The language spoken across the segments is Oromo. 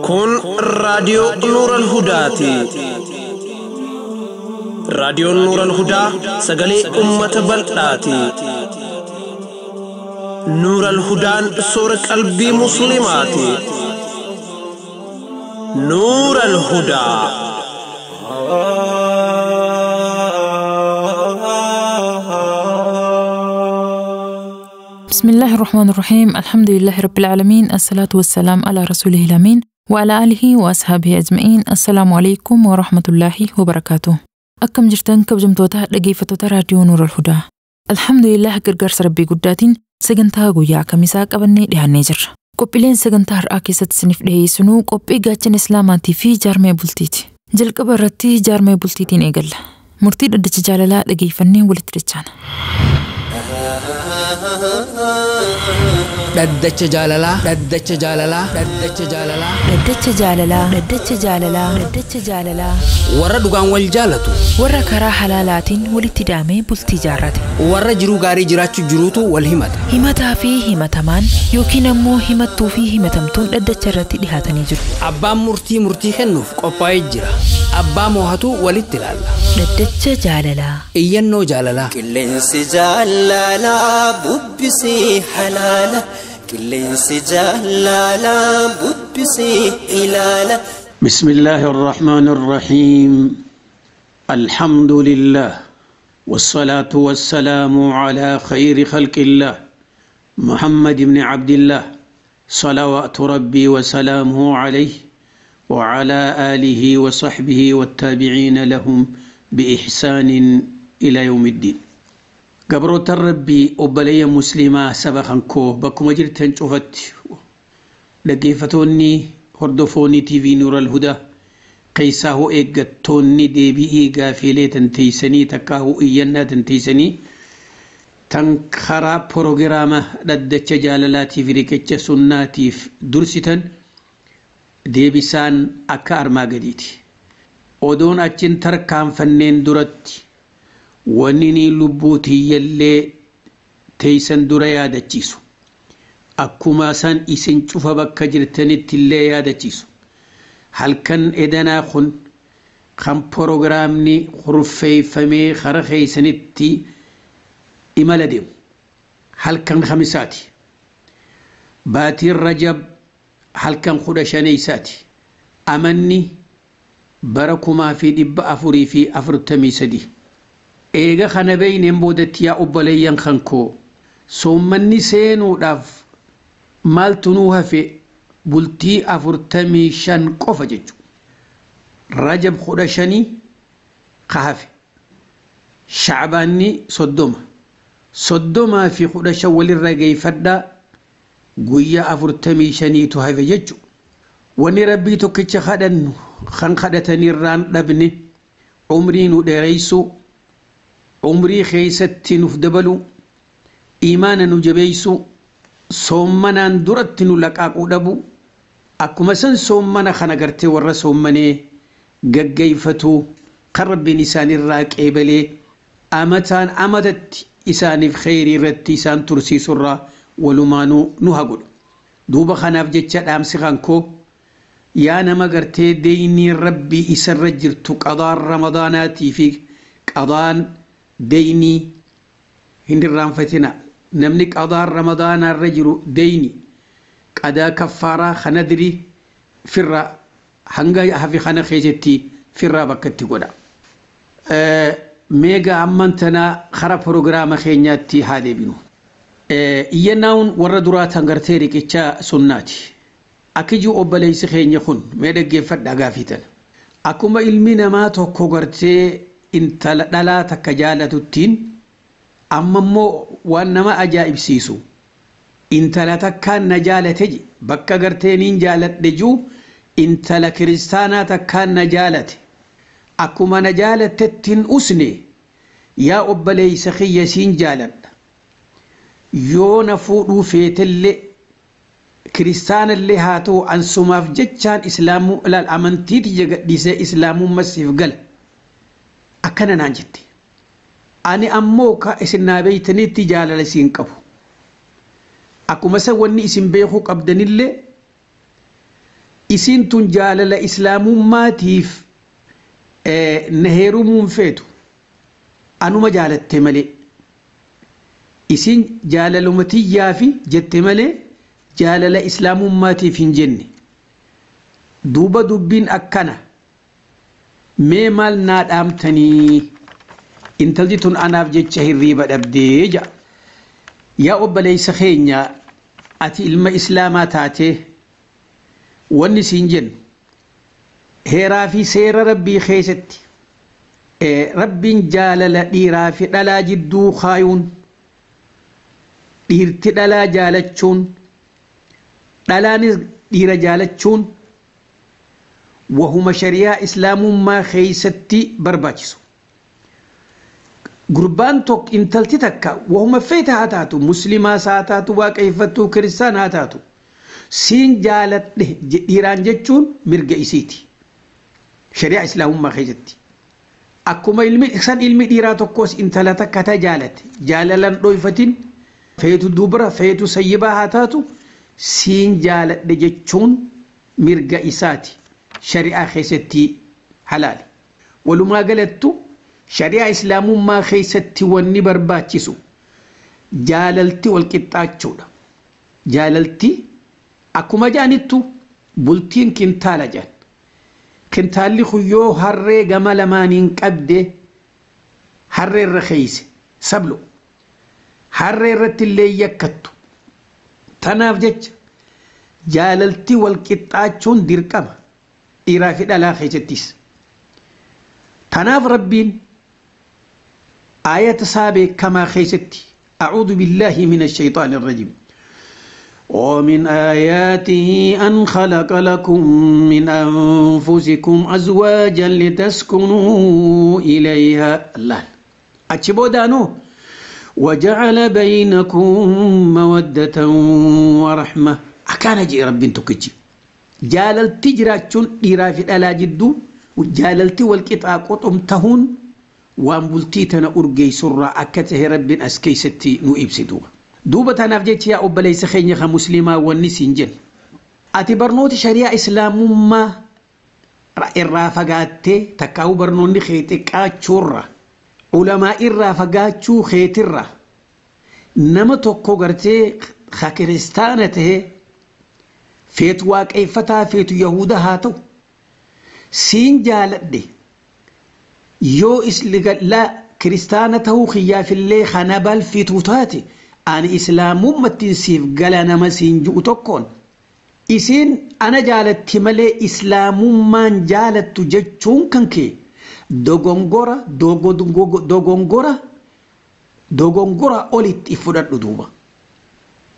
Kun raadiyoo Nuural Hudaati. Raadiyoon Nuural Hudaa sagalee uummata bal'aati. Nuural Hudaan soora qalbii Musliimaati. Nuural Hudaa. بسم الله الرحمن الرحيم، الحمد لله رب العالمين، الصلاة والسلام على رسوله الأمين وعلى آله وأصحابه أجمعين. السلام عليكم ورحمة الله وبركاته. Akkam jirtan kabajamtoota dhaggeeffattoota raadiyoo Nuural Hudaa? Alhamdulillah, gargaarsa Rabbii guddaatiin sagantaa guyyaa kamisaa qabannee dhiyaannee jirra. Qophiileen sagantaa har'aa keessatti isiniif dhiyeessinuu qophii gaachana Islaamaatii fi jaarmee bultiiti. Jalqaba irratti jaarmee bultiitiin eegalla. Murtii dhaddacha jaalalaa dhageeffannee walitti dachaana. Dhaddacha jaalalaa, dhaddacha jaalalaa, dhaddacha jaalalaa. Dhaddacha jaalalaa, dhaddacha jaalalaa, dhaddacha jaalalaa. Warra dhugaan wal jaalatu. Warra karaa halaalaatiin walitti daamee bultii jaarrate. Warra jiruu gaarii jiraachuu jiruutu wal himata. Himataa fi himatamaan yookiin ammoo himattuu fi himatamtuun dhaddacha irratti dhihaatanii jiru. Abbaan murtii murtii kennuuf qophaa'ee jira. Abbaa moohatu walitti ilaalla. Dhaddacha jaalalaa. Iyyannoo jaalalaa. Qilleensi jaalalaa bubbisee halaala. Qilleensi jaalalaa bubbisee ilaala. بسم الله الرحمن الرحيم، الحمد لله، والصلاة والسلام على خير خلق الله محمد بن عبد الله، صلوات ربي وسلامه عليه وعلى آله وصحبه والتابعين لهم بإحسان إلى يوم الدين. Gabroota Rabbii, obboleeyya Musliimaa saba kan koo bakkuma jirtan cufatti, dhaggeeffatoonni hordofoonni TV Nuural Hudaa keessaa hoo eeggattoonni deebi'ii gaafiilee tanteeysanii takkaa hoo iyyannaa tanteeysanii tan karaa proogiraama dhaddacha jaalalaatiif riqicha sunnaatiif dursitan, deebisaan akka armaa gadiiti. Odoon achiin tarkaanfanneen duratti wanni ni lubbuu tiyyallee teeysan dura yaadachiisu. Akkuma san isin cufa bakka jirtanitti illee yaadachiisu. Halkan edanaa kun kan proogiraamni hurfeeffamee kara keeysanitti imala deemu. Halkan Khamisaati. Baatiin Rajab halkan 15isaati. Amanni bara 1443. Eega kana beeyneen boodatti, yaa obboleeyyan kan koo, soommanni seenuudhaaf maaltu nuu hafe? Bultii 45 qofa jechuudha. Rajab 15 ka hafe. Shacbaanni 30. 30 fi 15 walirra geeffadhaa, guyyaa 45tu hafe jechuudha. Wanni Rabbii tokkicha kadhannu kan kadhatanirraan dhabne umrii nu dheereysuu, umrii keessatti nuuf dabalu, imaana nu jabeeysu, soommanaan duratti nu laqaaquu dhabu, akkuma san soommana kana gartee warra soommanee gaggeeffatu kan Rabbiin isaanirraa qeebalee amataan amatatti isaaniif kheyrii irratti isaan tursiisurraa walumaanuu nu haa godhu. Duuba kanaaf jecha dhaamsi kan koo, yaa nama gartee deeynii Rabbii isarra jirtu, qadaan Ramadaanaatii fi qadaan deeynii hin irraanfatina. Namni qadaan Ramadaanaa irra jiru deeyni qadaa kaffaaraa kanadri firra hanga hafi kana keessatti firraa bakka itti godha. Meega amman tana kara proogiraama keenyaatti haa deebinu. Iyyannaan warra duraa tan gartee riqicha sunnaati. Akki obboleessi keenya kun, mee dhaggeeffadhaa gaafii tana. Akkuma ilmi namaa tokko gartee intala dhalaa takka jaalatuttiin, amma immoo waan nama ajaa'ibsiisu intala takkaan na jaalate je. Bakka gartee niin jaaladhe jiru intala kiristaanaa takkaan na jaalate. Akkuma na jaalatettiin usne, yaa obboleessa kiyya, siin jaaladha, yoo na fuudhuu feetellee kiristaanallee haa ta'u, ansumaaf jechaan islaamuu ilaal amantiiti gadhiisee islaamummaa siif gala, akkana naan jette. Ani ammoo ka isin naa beeytanitti jaalala isiin qabu. Akkuma san wanni isin beekuu qabdanillee isiin tun jaalala islaamummaatiif na heerumuun feetu anuma jaalatte malee isiin jaalaluma tiyyaafi jette malee jaalala islaamummaatiif hin jenne. Duuba dubbiin akkana mee maal naa dhaamtanii intalli tun anaaf jecha hirriiba dhabdee ja'a. Yaa obboleessa keenya ati ilma islaamaa taatee wanni siin jennu heeraa fi seera rabbii keessatti rabbiin jaalala dhiiraa fi dhalaa jidduu kaayuun dhiirti dhalaa jaalachuun dhalaanis dhiira jaalachuun wahuma shari'aa islaamummaa keessatti barbaachisu. Gurbaan tokko intalti takka wahuma feete haa taatu muslimaas haa taatu waaqeffattuu kiristaan haa taatu siin jaaladhe dhiiraan jechuun mirga isiiti. Shari'aa islaamummaa keessatti. Akkuma ilmi san ilmi dhiiraa tokkos intala takka ta jaalate jaalalan dhoyfatin feetu dubra feetu sayyibaa haa taatu siin jaaladhe jechuun mirga isaati. Shari'aa keessatti halaali. Walumaa galattu shari'aa islaamummaa keessatti wanni barbaachisu jaalalti wal qixxaachuudha. Jaalalti akkuma jaanittu bultiin kintaala jaan. Kintaalli kuyyoo harree gama lamaaniin qabde harree irra keeyse sablo harree irratti illee yakkattu. Tanaaf jecha jaalalti wal qixxaachuun dirqama dhiiraa fi dhalaa keessattis. Tanaaf rabbiin آية سابق كما خيستي أعوذ بالله من الشيطان الرجيم. ومن آياته أن خلق لكم من أنفسكم أزواجا لتسكنوا إليها الله أتشبودانو وجعل بينكم مودة ورحمة. أكان جي رب تكجي جالل تجراتشون إرافي ألا جدو جاللتي والقطع قطم تهون waan bultii tana urgeessurraa akka tahe rabbiin as keessatti nu ibsi duuba. Duuba tanaaf jecha yaa obboleessa keenya kan musliimaa wanni siin jennu. Ati barnoota shari'aa islaamummaa irraa fagaattee takkaa'uu barnoonni kee xiqqaachuurra ulamaa irraa fagaachuu keetirra nama tokko gartee ka kiristaana tahe feetu waaqeffataa feetu yahuda haa ta'u siin jaaladhe yoo la kiristaana ta'uu kiyyaafillee kana balfitu taate ani islaamummattiin siif gala nama siin ju'u tokkoon isiin ana jaalatti malee islaamummaan jaalattu jechuun kan kee dogongora dogongora dogongora olitti fudhadhu duuba.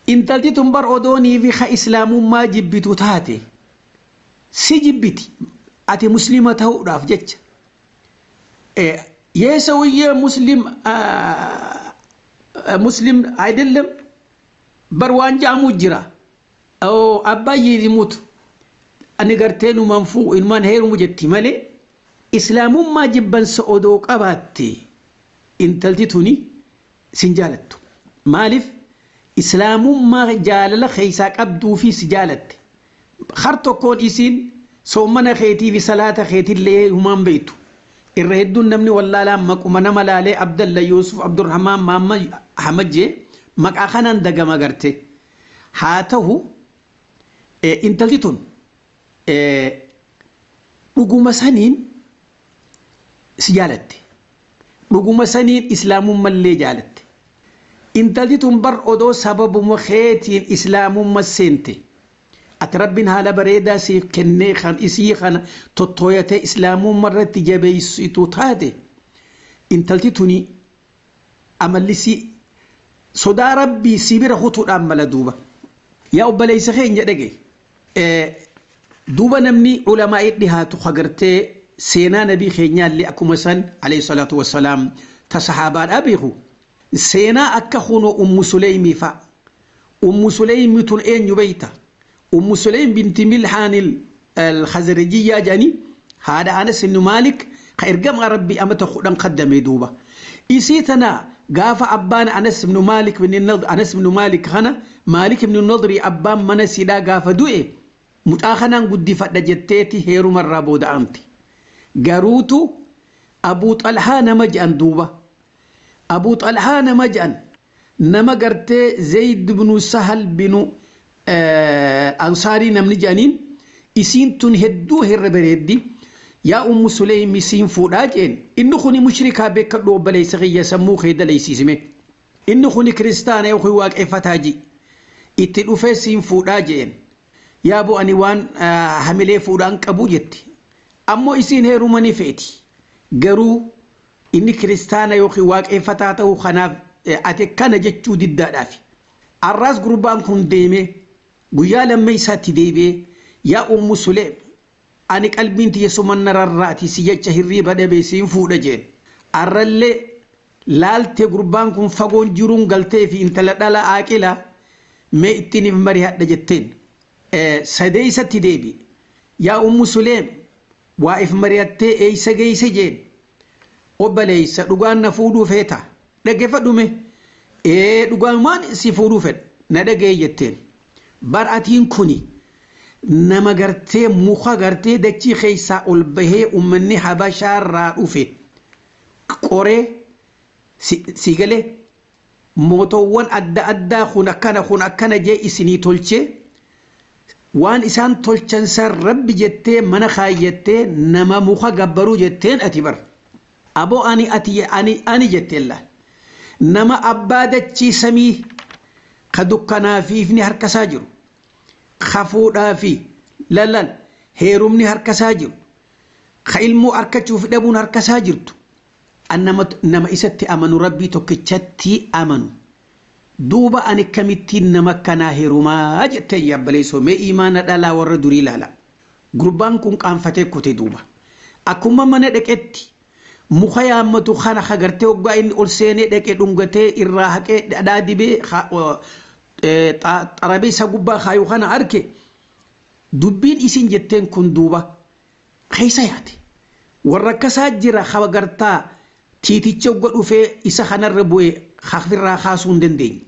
Intalti tun bar odoonii fi ka islaamummaa jibbitu taate si jibbiti ati muslima ta'uudhaaf jecha. የሰውዬ ሙስሊም ሙስሊም አይደለም በርዋንጃ ሙጅራ ኦ አባዬ ይሙት አንገርቴኑ መንፉ ኢንማን ሄሩ ሙጀቲ መሌ እስላሙማ ጅበን ሰኦዶ ቀባቴ እንተልቲቱኒ ሲንጃለቱ ማሊፍ እስላሙማ ጃለለ ኸይሳ ቀብዱ ፊ ሲጃለት ኸርቶኮን ኢሲን ሶመነ ኸይቲ ፊ ሰላተ ኸይቲ ለሁማን ቤቱ irra hedduun namni wallaalaan maquma nama laalee Abdalla Yuusuf Abdurrahmaan Maamma Ahmad jee maqaa kanaan dagama garte. Haa ta'u intalti tun dhuguma saniin si jaalatte. Dhuguma saniin islaamummallee jaalatte. Intalti tun bar odoo sababuma keetiin islaamumma seente. Ati rabbiin haala bareedaa siif kennee kan isii kana tottooyatee islaamummaa irratti jabeessitu taate intalti tuni amalli sodaa rabbii si bira kutuudhaan mala duuba. Yaa obboleessa keenya dhage duuba namni ulamaa'ii dhihaatu hagartee seenaa nabii keenyaallee akkuma san alayhi salaatu wassalaam ta sahaabaadhaa beeku. Seenaa akka hunoo Ummu Suleymii fa'a. Ummu Suleymii tun eenyu beeyta? أم سليم بنت ملحان الخزرجية جاني هذا أنس بن مالك خير ربي أمته خدام قدم دوبا Isii tana gaafa abbaan Anas ibn Maalik ibn Nadr Anas ibn Maalik kana Maalik ibn Nadri abbaan mana siidhaa gaafa du'e mucaa kanaan guddifadha jetteeti heerumarraa booda'amti. Garuutu Abuu Xalhaa nama je'an duuba. Abuu Xalhaa nama je'an nama gartee Zayd ibn Sahal binu Ansaarii namni je'aniin isiin tun hedduu hirra bareeddi. Yaa Ummu Suleym isiin fuudhaa jeen inni kuni mushrikaa beekadhu obboleessa kiyya sammuu kee dalaysiisime. Inni kuni kiristaana yookiin waaqeffataa ji. Itti dhufee siin fuudhaa jeen. Yaa bo ani waan hamilee fuudhaan qabu jetti. Ammoo isiin heeruma ni feeti. Garuu inni kiristaana yookiin waaqeffataa ta'uu kanaaf ati kana jechuu diddaadhaafi. Arraas gurbaan kun deemee guyyaa lammeessaatti deebi'ee yaa Ummu Suleem ani qalbiin tiyya sumanna rarraati si jecha hirriiba dhabe siin fuudha jeen. Arrallee laaltee gurbaan kun fagoon jiruun galtee fi intala dhala aaqila mee ittiin hin mari'adha jetteen. Sadeessatti deebi. Yaa Ummu Suleem waa if mari'attee eeysa geeyse jeen. Obboleessa dhugaan na fuudhuu feeta. Dhaggeeffadhume. Ee dhugaan si fuudhuu fedha. Na dhagee jetteen. Bar atiin kuni nama gartee muka gartee dachii keessaa ol bahee uummanni habashaarraa dhufe qoree si galee mootoowwan adda addaa kun akkana kun akkana jee isinii tolchee waan isaan tolchan san rabbi jettee mana kaayyattee nama muka gabbaruu jetteen ati bar aboo ani ati ani ani jetteen laal nama abbaa dachii samii ka dukkanaa fi ifni harkasaa jiru. Kafuudhaa fi lalal heerumni harkasaa jiru ka ilmoo harkachuuf dhabuun harkasaa jirtu nama isatti amanu rabbii tokkichatti amanu duuba ani kamittiin nama kanaa heerumaa jettee yabbaleessoo mee imaana dhalaa warra durii ilaala. Gurbaan kun qaanfatee kute duuba akkuma mana dhaqetti muka yaammatu kana hagartee hoggaa inni ol seenee dhaqee dhungatee irraa haqee dhadhaa dibee xarabeessa gubbaa kaayuu kana arke dubbiin isin jetteen kun duuba keessa yaate warra akkasaa jira hagartaa tiiticha hogga dhufee isa kanarra bu'ee hafirraa kaasuu hin dandeenye.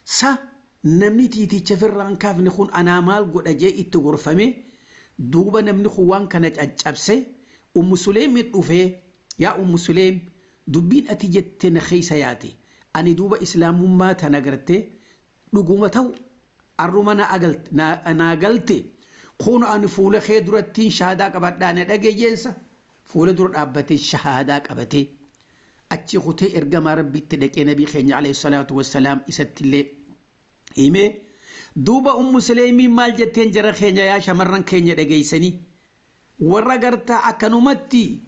Sa namni tiiticha firraan kaafne kun anaa maal godha jee itti gorfame duuba namni kun waan kana caccabse Ummu Suleemi dhufee yaa Ummu Suleem dubbiin ati jette na keessa yaate ani duuba islaamummaa tana gartee dhuguma ta'u arruma naa galte kun ani fuula kee durattiin shahaadaa qabadhaa na dhageeyyensa fuula dura dhaabbatee shahaadaa qabatee achi kutee ergamaa rabbiitti dhaqee nabii keenya alayhi salaatu wassalaam isattillee himee duuba Ummu Suleemiin maal jetteen jara keenya yaa shamarran keenya dhageeysanii warra gartaa akkanumatti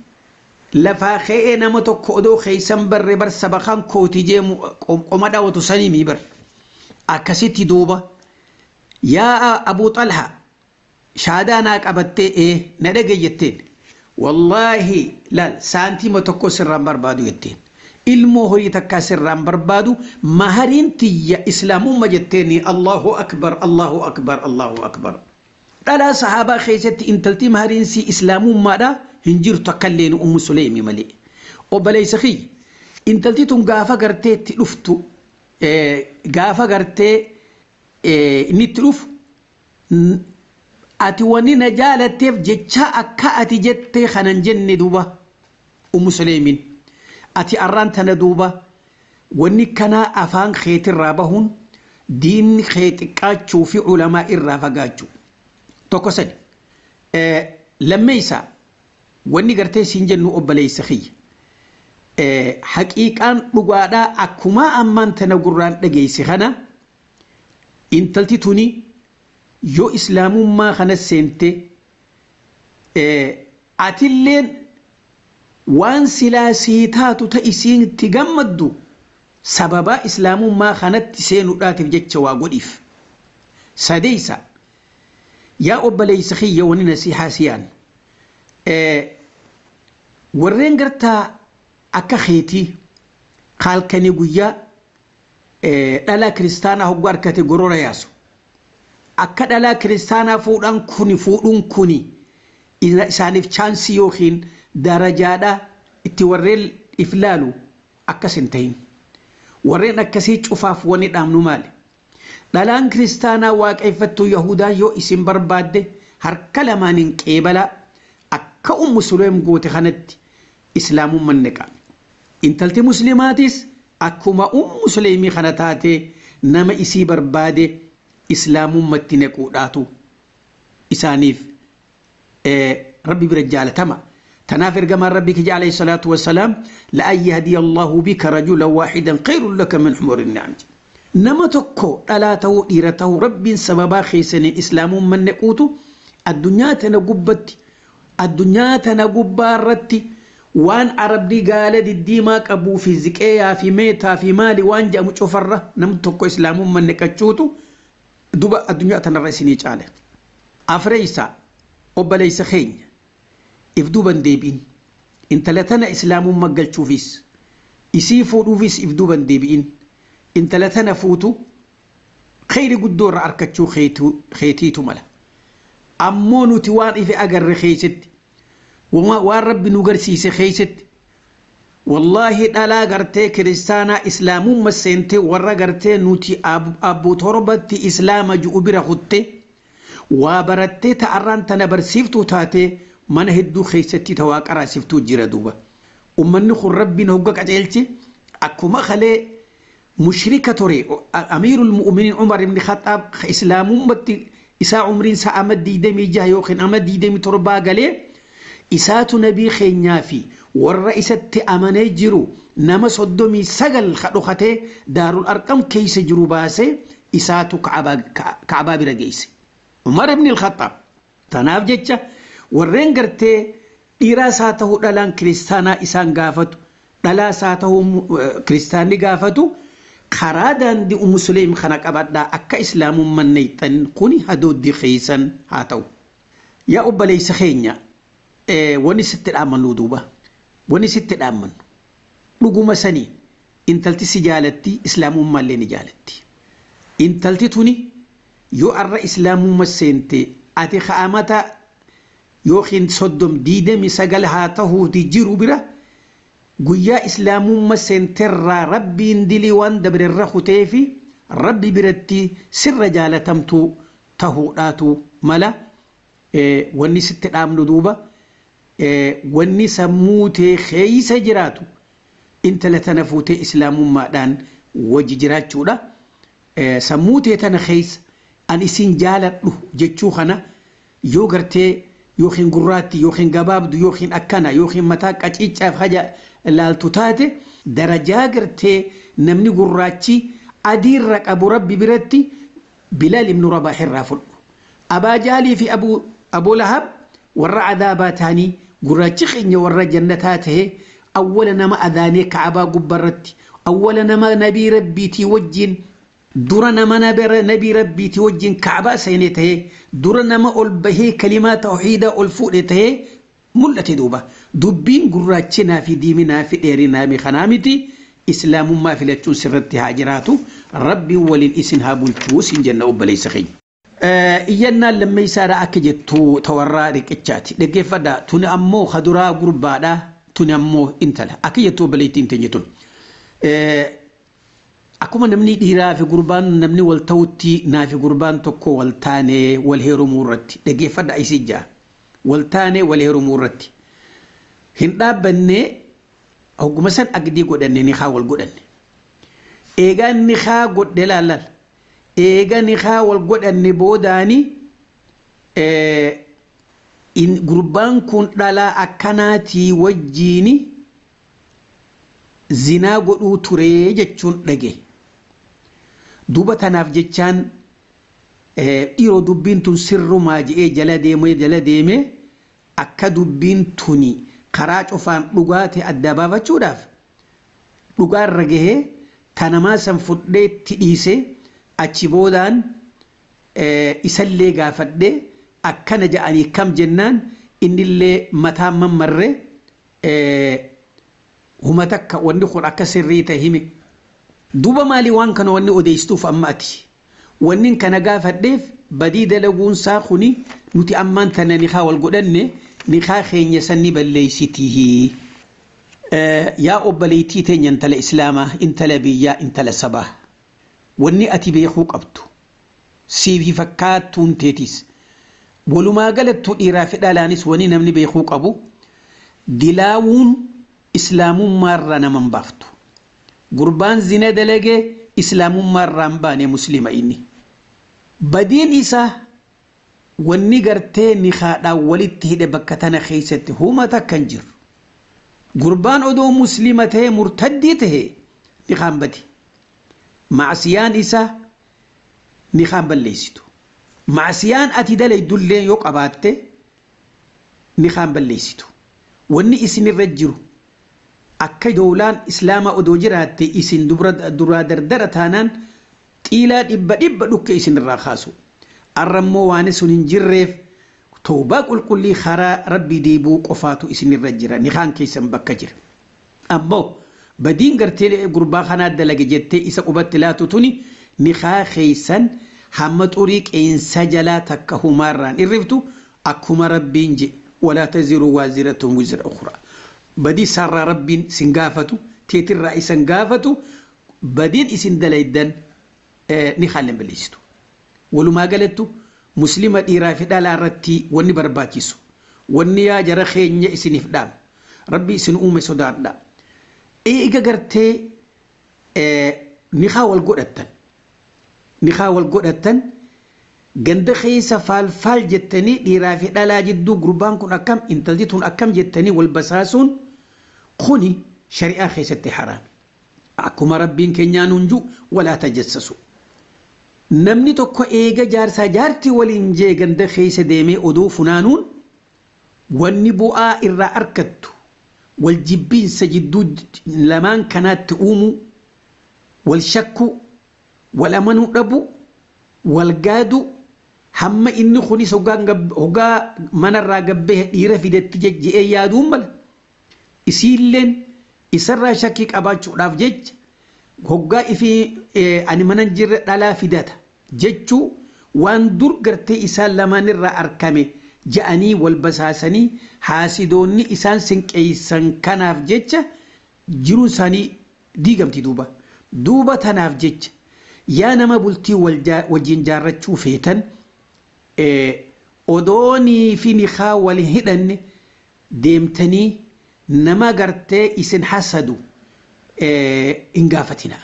lafaa ka'ee nama tokko odoo keeysan barre bar sabakaan kooti jee qoma dhaawatu sanii mii bar. Akkasitti duuba yaa Abuu Xalha shaadaa naa qabattee ee na dhagaye jetteen wallaahi laal saantiima tokko sirraan barbaadu jetteen ilmoo horii takkaa sirraan barbaadu mahariin tiyya islaamumma jetteeni Allahu akbar Allahu akbar Allahu akbar. Dhalaa sahaabaa keessatti intalti mahariin si islaamummaadha hin jirtu akkalleen Ummu Suleemi malee. Obboleessa kiyya intalti tun gaafa garteetti dhuftu gaafa gartee inni itti dhufu ati wanni na jaalatteef jecha akka ati jettee kanan jenne duuba Ummu Suleemiin ati arraan tana duuba wanni kanaa afaan keetirraa bahuun diinni kee xiqqaachuu fi culamaa irraa fagaachuu tokko sadi lammeessa wanni gartee siin jennu obboleessa kiyya. Haqiiqaan dhugaadhaa akkuma ammaan tana gurraan dhageesse kana intalti tuni yoo islaamummaa kana seente atilleen waan silaa sii taatu ta isiitti gammaddu sababaa islaamummaa kanatti seenuudhaatiif jecha waa godhiif. Sadeessa yaa obboleessa kiyya wani nasihaa siyaan warreen gartaa akka keetii halkanii guyyaa dhalaa kiristaanaa hoggaa harkate gorora yaasu. Akka dhalaa kiristaanaa fuudhan kuni fuudhuun kuni isaaniif chaansii yookiin darajaadha itti warreen if laalu Akkas hin ta'in. Warreen akkasii cufaaf wanni dhaamnu maali? Dhalaan kiristaanaa waaqeffattuu Yahudaan yoo isin barbaadde harka lamaaniin qeebalaa akka Ummu Suleem goote kanatti islaamummaan neqa. Intalti muslimaatis akkuma Ummu Suleemii kana taate nama isii barbaade islaamummatti nequudhaatu isaaniif rabbi bira jaalatama. Tanaaf ergamaan rabbi kiyya alayhi salaatu wassalaam la'an yahdiya Allahu bika rajulan waahidan khayrun laka min humuri ni'am. Nama tokko dhalaa ta'uu dhiira ta'uu rabbiin sababaa keessaniin islaamummaan nequutu addunyaa tana gubbatti addunyaa tana gubbaa irratti waan arabni gaala diddiimaa qabuu fi ziqeeyaa fi meetaa fi maali waan jedhamu cufarra namni tokko islaamummaan neqachuutu duba addunyaa tanarra isinii caale. Afreeysaa obboleessa keenya if duuban deebiin intala tana islaamummaa galchuufis isii fuudhuufis if duuban deebi'in intala tana fuutu kheyri guddoo irra arkachuu keetiitu mala. Ammoo nuti waan ife agarre keeysatti waan rabbi nu garsiise keeysatti wallaahi dhalaa gartee kiristaanaa islaamumma seentee warra gartee nuti abbu torbatti islaama ju'u bira kutte waa barattee ta'arraan tana barsiiftuu taatee mana hedduu keessatti tawaa qaraasiftuu jira duuba. Ummanni kun rabbiin hogga qajeelche akkuma kalee mushrika ture amiirul mu'miniin Umar ibn Khattaab islaamummatti isaa umriin isaa ama 26 yookiin ama 27 galee isaatu nabii keenyaa fi warra isatti amanee jiru nama 39 kadhokatee daarul arqam keessa jiru baasee isaatu ka'abaa bira geesse. Umar ibn al-Khattaab tanaaf jecha warreen gartee dhiiraa isaa ta'uu dhalaan kiristaanaa isaan gaafatu dhalaa isaa ta'uu kiristaanni gaafatu karaa daandii musliim kana qabadhaa akka islaamummaan neeyxan kuni hadooddi keeysan haa ta'u. Yaa obboleessa keenya wanni sitti dhaammannu duuba wanni sitti dhaammannu dhuguma sanii intalti si jaalatti islaamummaallee ni jaalatti. Intalti tuni yoo arra islaamumma seente ati ka'amata yookiin 39 haa ta'uuti jiru bira guyyaa islaamumma seenterraa rabbiin dilii waan dabrerra kutee fi rabbi biratti sirra jaalatamtu tahuudhaatu mala wanni sitti dhaamnu duuba wanni sammuu tee keeysa jiraatu intala tana fuutee islaamummaadhaan wajji jiraachuudha. Sammuu tee tana keeysa an isin jaaladhu jechuu kana yoo gartee yookiin gurraatti yookiin gabaabdu yookiin akkana yookiin mataa qaciicaaf haja laaltu taate darajaa gartee namni gurraachi adiirra qabu rabbi biratti Bilaal ibnu Rabaah irraa fudhu. Abaa Jaalii fi Abuu Lahab warra adaabaa ta'anii gurraachi keenya warra jannataa ta'e awwala nama adaanee Ka'abaa gubbarratti awwala nama nabii rabbiitii wajjin dura nama nabii rabbiitii wajjin Ka'abaa seenee ta'e dura nama ol bahee kalimaa tawhiidaa ol fuudhe ta'e mul'ate duuba. Dubbiin gurraachinaa fi diiminaa fi dheerinaa mi kanaa miti islaamummaa filachuun sirratti haa jiraatu rabbiin waliin isin haa bulchuu sin jenna obboleessa keenya. Iyyannaan lammeessaadha akka jettu tawarraa riqichaati. Dhaggeeffadhaa tuni ammoo kaduraa gurbaadha tuni ammoo intala akka jettu obboleettiin teenya tun. Akkuma namni dhiiraa fi gurbaan namni wal ta'utti naa fi gurbaan tokko wal taanee wal heerumuu irratti dhaggeeffadhaa isii jaa wal taanee wal heerumuu irratti hin dhaabbannee hogguma san agdii godhanne ni haa wal godhanne. Eegaa ni haa godhe laallal. Eega ni haa wal godhanne boodaani gurbaan kun dhalaa akkanaatii wajjiini zinaa godhuu turee jechuun dhage. Duuba tanaaf jechaan dhiiroo dubbiin tun sirrumaa je'ee jala deemee akka dubbiin tuni karaa cufaan dhugaa ta'e adda baafachuudhaaf dhugaarra gahee tanamaa san fudhee itti dhiisee achi boodaan isallee gaafadhee akkana ja'anii kam jennaan innillee mataan mammarree huma takka wanni kun akka sirrii ta'e hime. Duuba maalii waan kana wanni odeessuuf amma ati wanni kana gaafadheef badii dalaguunsaa kuni nuti ammaan tana ni haa wal godhanne ni haa keenya san ni balleessitihi. Yaa obboleettii teenya intala islaamaa, intala biyyaa, intala sabaa, wanni ati beekuu qabdu siifi fakkaattuun teetis walumaa galattuu dhiiraa fi dhalaanis wanni namni beekuu qabu dilaawuun islaamummaarraa nama hin baaftu. Gurbaan zina dalagee islaamummaarraa hin baane muslima inni. Badiin isaa wanni gartee nikaadhaan walitti hidhe bakka tana keessatti huma takka hin jiru. Gurbaan odoo muslima ta'e murtaddii ta'e nikaan badi. Macsiyaan isaa nikaan balleessitu. Macsiyaan ati dalaydullee yoo qabaatte nikaan balleessitu. Wanni isinirra jiru akka doolaan islaamaa odoo jiraatte isin duraa dardara taanaan xiilaa dhibba dhibba dhukke isinirraa kaasu. Arrammoo waan sun hin jirreef tawbaa qulqullii karaa rabbii deebuu qofaatu isinirra jira, nikaan keessan bakka jira. Ammoo badiin gartee gurbaa kanaa dalage jettee isa qubatti laatu tuni nikaa keessan hamma xurii qeensa jalaa takka humaarraan irriftu akkuma rabbiin je walaa taziru waaziratun wizra ukhraa. Badii isaarraa rabbiin sin gaafatu, teetirraa isan gaafatu, badiin isin dalaydan nikaan hin balleessitu. Walumaa galattu muslima dhiiraa fi dhalaa irratti wanni barbaachisu, wanni yaa jara keenya isiniif dhaam, rabbi isin uume sodaadha. Eega gartee nikaa wal godhattan, nikaa wal godhattan ganda keessa faalfaal jettanii dhiiraa fi dhalaa jidduu gurbaan kun akkam, intalli tun akkam jettanii wal basaasuun kuni shari'aa keessatti haraami. Akkuma rabbiin keenyaa nuun jiru walaa tajassasu. Namni tokko eega jaarsaa jaartii waliin jee ganda keessa deemee oduu funaanuun wanni bu'aa irraa argattu wal jibbiinsa jidduu lamaan kanaatti uumuu, wal shakkuu, wal amanuu dhabuu, wal gaaduu, hamma inni kunis hoggaa manarraa gabbee dhiira fidetti je'ee yaaduun mala. Isiilleen isarraa shakkii qabaachuudhaaf jecha hoggaa ifii ani mana jirre dhalaa fidata jechuu waan dur gartee isaan lamaanirraa arkame ja'anii wal basaasanii haasidoonni isaan sinqeessan kanaaf jecha jiruun isaanii diigamti duuba. Duuba tanaaf jecha yaa nama bultii wajjin jaarrachuu feetan odoonii fi nikaa wal hidhanne deemtanii nama gartee isin hasadu hin gaafatina.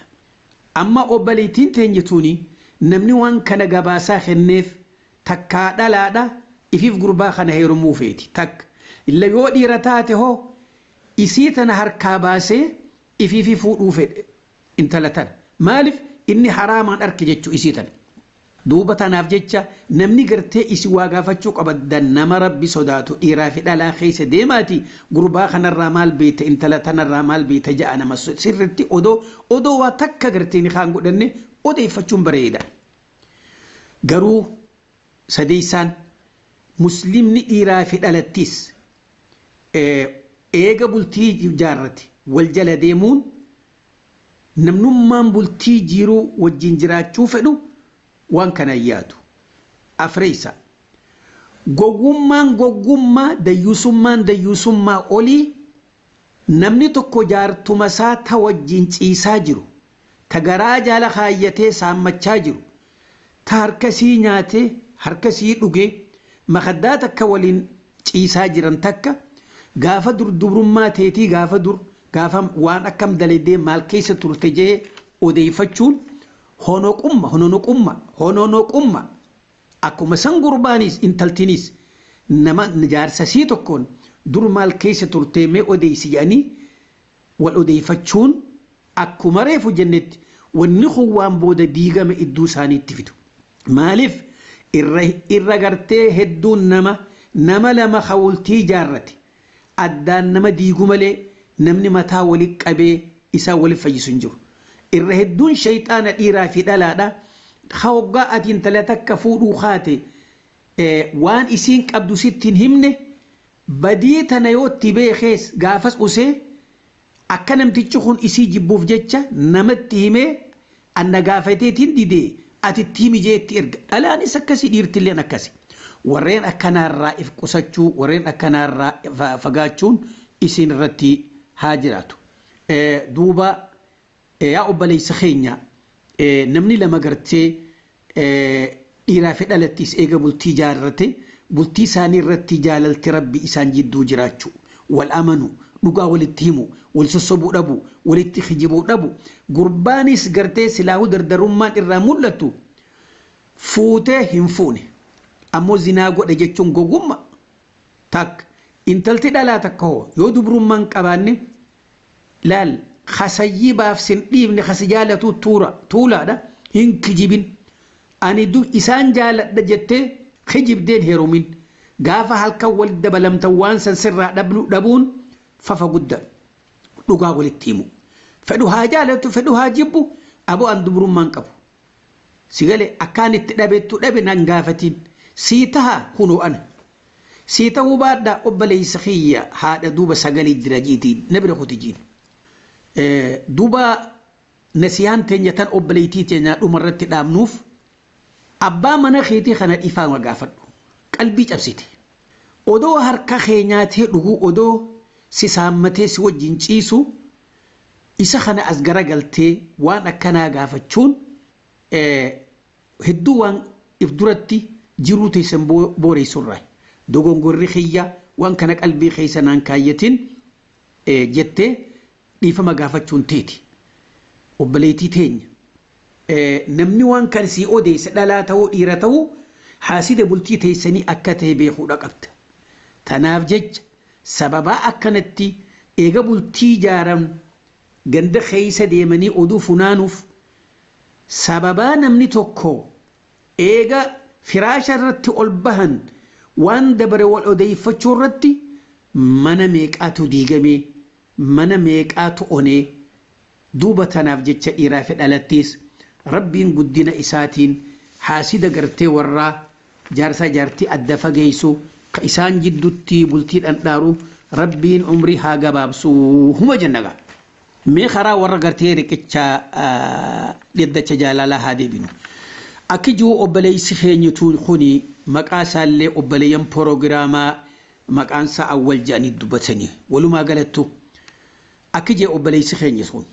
Amma obboleettiin teenyituuni namni waan kana gabaasaa kenneef takkaa dhalaadha ifiif gurbaa kana heerumuu feeti takka. Illa yoo dhiira taate hoo isii tana harkaa baasee ifiifi fuudhuu fedhe intala tana. Maaliif inni haraamaan arke jechuu isii tana. Duuba tanaaf jecha namni gartee isi waa gaafachuu qabaddan nama rabbi sodaatu dhiiraa fi dhalaa keessa deemaati gurbaa kanarraa maal beekta, intala tanarraa maal beekta ja'a nama sirritti odoo waa takka gartee ni kaan godhanne odeeffachuun bareeda. Garuu sadeessaan muslimni dhiiraa fi dhalattis eega bultii jaarrate wal jala deemuun namnummaan bultii jiruu wajjin jiraachuu fedhu waan kana yaadu. Afreessa gowwummaan gowwummaa dayyuusummaan dayyuusummaa olii namni tokko jaartuma isaa ta wajjin ciisaa jiru, ta garaa jaala kaayyatee saammachaa jiru, ta harkasii nyaatee harkasii dhugee makaddaa takka waliin ciisaa jiran takka gaafa dur dubrummaa teetii gaafa dur gaafa waan akkam daladee maal keessa turte jee odeeffachuun honoqumma hononoqumma hononoqumma. Akkuma san gurbaanis intaltinis nama jaarsasii tokkoon dur maal keessa turtee mee odeessi jedhanii wal odeeffachuun akkuma reefu jennetti wanni kun waan booda diigame iddoo isaaniitti fidu. Maaliif irra gartee hedduun nama lama hawultii jaarrate addaan nama diigu malee namni mataa walitti qabee isaan walitti fayyisu hin jiru. Irra hedduun shayxaana dhiiraa fi dhalaadha. Hoggaa ati intala takka fuudhuu kaate waan isiin qabdu sitti hin himne badii tana yoo itti beekees gaafas usee akka namtichi kun isii jibbuuf jecha namatti himee anna gaafateetiin didee ati itti himi jee itti erga. Dhalaanis akkasii dhiirtilleen akkasi. Warreen akkanaarraa if qusachuu, warreen akkanaarraa fagaachuun isin irratti haa jiraatu. Duuba yaa obboleessa keenya, namni lama gartee dhiiraa fi dhalattis eega bultii jaarrate, bultii isaanii irratti jaalalti rabbi isaan jidduu jiraachuu, wal amanu, dhugaa walitti himu, wal sossobuu dhabu, walitti kijibuu dhabu. Gurbaanis gartee silaahuu dardarummaan irraa mul'atu fuutee hin fuune, ammoo zinaa godhe jechuun gogumma takka. Intalti dhalaa takka hoo yoo dubrummaan qabaanne, laal, kasayyii baaf sin dhiibne, kasi jaalatu tuura tuulaadha. Hin kijibin, ani du isaan jaaladha jettee kijibdeen heerumin. Gaafa halkan wal dabalamtan waan san sirraa dhabuun fafa guddaa. Dhugaa walitti himu, fedhu haa jaalatu, fedhu haa jibbu, aboo an dubrummaan qabu si gale, akkaan itti dhabeettu dhabe nan gaafatiin, sii taha kunoo ana sii tahuu baadhaa, obboleessa kiyya haadha duuba sagalee jira jiitii na bira kuti jiin. Duuba nasiyaan teenya tan obboleettii teenya dhumarratti dhaabnuuf, abbaa mana keetii kana dhiifama gaafadhu. Qalbii cabsite odoo harka kee nyaatee dhuguu, odoo si saammatee si wajjin ciisu, isa kana as garagaltee waan akkanaa gaafachuun hedduu waan if duratti jiruu teessan booreessurraa. Dogongorri kiyya, waan kana qalbii keessa naan kaayyatin jettee dhiifama gaafachuun teeti. Obboleettii teenya, namni waan kan sii odeesse dhalaa ta'uu dhiira ta'uu, haasida bultii teessanii akka ta'e beekuudha qabda. Tanaaf jecha sababaa akkanatti eega bultii ijaaran ganda keessa deemanii oduu funaanuuf, sababaa namni tokko eega firaasha irratti ol bahan waan dabare wal odeeffachuu irratti mana meeqaatu diigamee, mana meeqaatu onee? Duuba tanaaf jecha dhiiraa fi dhalattiis rabbiin guddina isaatiin haasida gartee warraa jaarsaa jaartii adda fageessu, ka isaan jiddutti bultii dhandhaaru, rabbiin umrii haa gabaabsu huma jennaga. Mee karaa warra gartee riqicha dhaddacha jaalalaa haa deebinu. Akki jiru obboleessi keenyatu kuni maqaa isaallee obboleeyyan proogiraamaa maqaan isaa Awwal jedhanii dubbatanii. Walumaa galattu akki jee obboleessi keenya sun,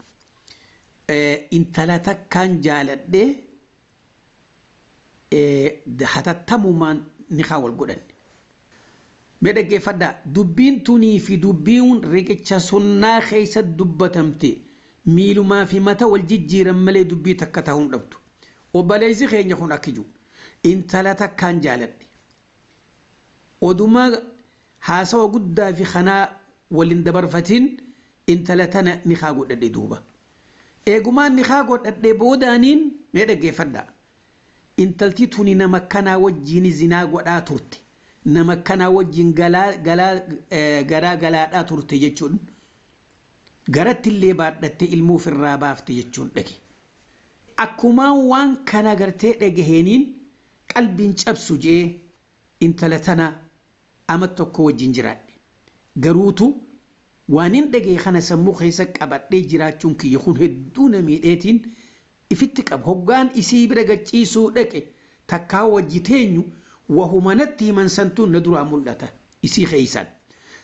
intala takkaan jaaladhee hatattamumaan ni kaa wal godhanne. Mee dhaggeeffadhaa, dubbiin tunii fi dubbiin riqicha sunnaa keessa dubbatamte miilumaa fi mata wal jijjiiran malee dubbii takka ta'uu hin dhabdu. Obboleessi keenya kun akki jiru, intala takkaan jaaladhe. Oduma haasawa guddaa fi kanaa waliin dabarfatiin intala tana ni kaa godhadhe duuba. Eegumaan ni kaa godhadhe boodaaniin, mee dhaggeeffadhaa, intalti tuni nama kanaa wajjin zinaa godhaa turte. Nama kanaa wajjin garaa galaadhaa turte jechuun, garatti illee baadhattee ilmoo ofirraa baafte jechuun dhage. Akkumaan waan kana gartee dhagaheeniin qalbiin cabsu jee intala tana ama tokko wajjin jiraadhe. Garuutu waan hin dhagaye kana sammuu keessa qabadhee jiraachuun kiyya kun hedduu na miidheetiin ifitti qaba. Hoggaan isii bira gachiisuu dhaqe, takkaa wajji teenyu, wahumanatti himan santuun na duraa mul'ata isii keeysan.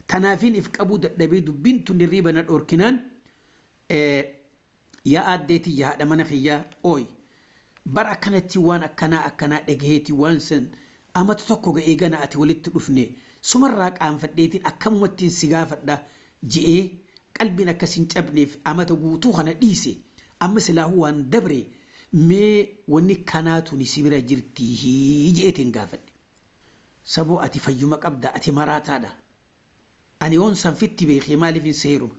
Tanaafiin if qabuu dadhabee dubbiin tun hirriiba na dhorkinaan, yaa aaddeetii, yaa haadha mana kiyyaa ooyi, bar akkanatti waan akkanaa akkanaa dhagaheeti, waan san amata tokko ga'ee gana ati walitti dhufne, sumarraa qaanfadheetiin akkamumattiin si gaafadha je'ee qalbiin akkas hin cabneef amata guutuu kana dhiise. Amma silaahuu waan dabre, mee wanni kanaatu ni si bira jirtii je'eetiin gaafadhe. Saboo ati fayyuma qabda, ati maraataadha. Ani yoon sanfitti beekee maaliif hin seeruma?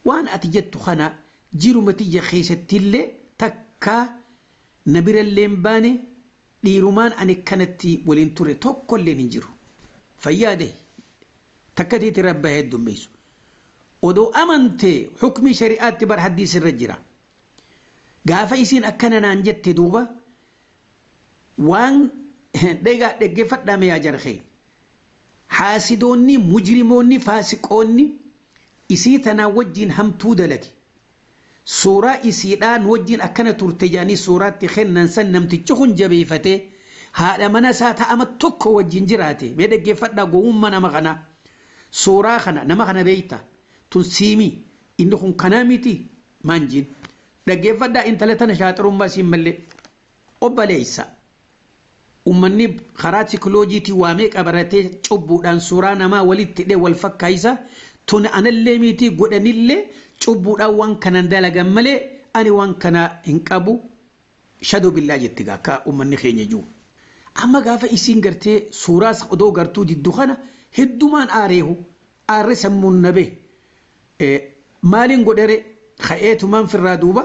Waan ati jettu kana jiruma tiyya keessattillee takka na birallee hin baane, dhiirumaan ani kanatti waliin ture tokkolleen hin jiru. Fayyaade takka teeti rabba heddummeessu. Odoo amantee hukmii shari'aatti bar haddiis irra jira. Gaafa isiin akkana naan jette, duuba waan dhegaa dhaggeeffadhaa yaa jarhee. Haasidoonni, mujrimoonni, faasiqoonni isii tanaa wajjin hamtuu dalage. Suuraa isiidhaan wajjin akkana turte jedhanii suuraatti kennan san namtichi kun jabeeffatee haadha mana isaa ta'ama tokko wajjin jiraate. Mee dhaggeeffadhaa gowwummaa nama kanaa. Suuraa kana nama kana beeyta. Tun siimii inni kun kanaa miti maan jiin. Dhaggeeffadhaa intala tana shaaxirummaa siin mallee obboleessa. Uummanni karaa tikloojiitii waamee qabaratee cubbuudhaan suuraa namaa walitti hidhee wal fakkaayisa. Tun anallee miti godhanillee cubbuudhaan waan kanan dalagan malee ani waan kana hin qabu. Shadoo billaa jetti akka uummanni keenya jiru. Amma gaafa isiin gartee suuraas odoo gartuu diddu kana heddumaan aareehu aarre sammuun nabee maaliin godhere ka'eetumaan firraa duuba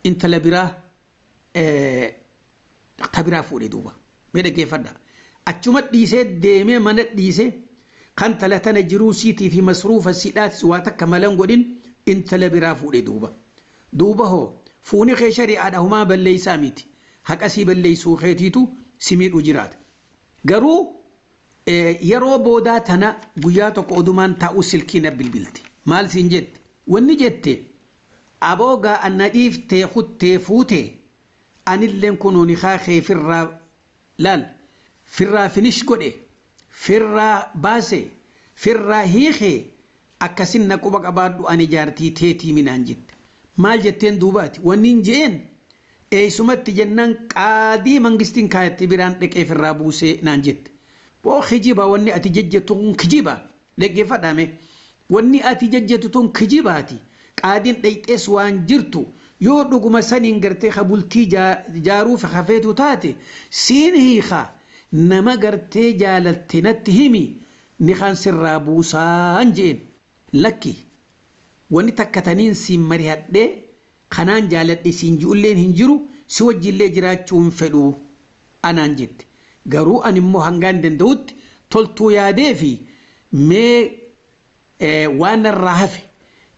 intala biraa ta biraa fuudhe duuba mee dhaggeeffadha. Achuma dhiisee deemee mana dhiisee kan tala tana jiruu siitii fi masruufa sidhaas waa takka malan godhin intala biraa fuudhe duuba. Duuba hoo fuuni kee shari'aadha humaa balleessaa miti. Haqa sii balleessuu keetiitu si miidhu jiraata. Garuu yeroo boodaa tana guyyaa tokko odumaan taa'u silkii na bilbilti. Maal siin jette? Wanni jette aboogaa anna dhiiftee kuttee fuutee anilleen kunuuni kaakee firraa laal firraa finish godhe firraa baase firraa hiikee akkasin na quba qabaadhu ani jaartii teetii minaan jette. Maal jetteen duubaati? Wanni hin je'een eessumatti jennaan qaadii mangistiin kaayatte biraan dhaqee firraa buusee naan jette. Boo kijiba wanni ati jejjettu kun kijiba dhaggeeffadhame. Wanni ati jejjettu tun kijibaati. Qaadiin dhayxees waan jirtu yoo dhuguma saniin gartee kabultii jaaruuf hafeetu taate siin hiika nama gartee jaalatte natti himi ni kan sirraa buusaan jeen lakki wanni takka taniin siin marihadhee kanaan jaaladhe siin ji'ulleen hin jiru si wajjillee jiraachuu hin fedhu anaan jette. Garuu ani immoo hangaan danda'utti toltuu yaadee fi mee waan narraa hafe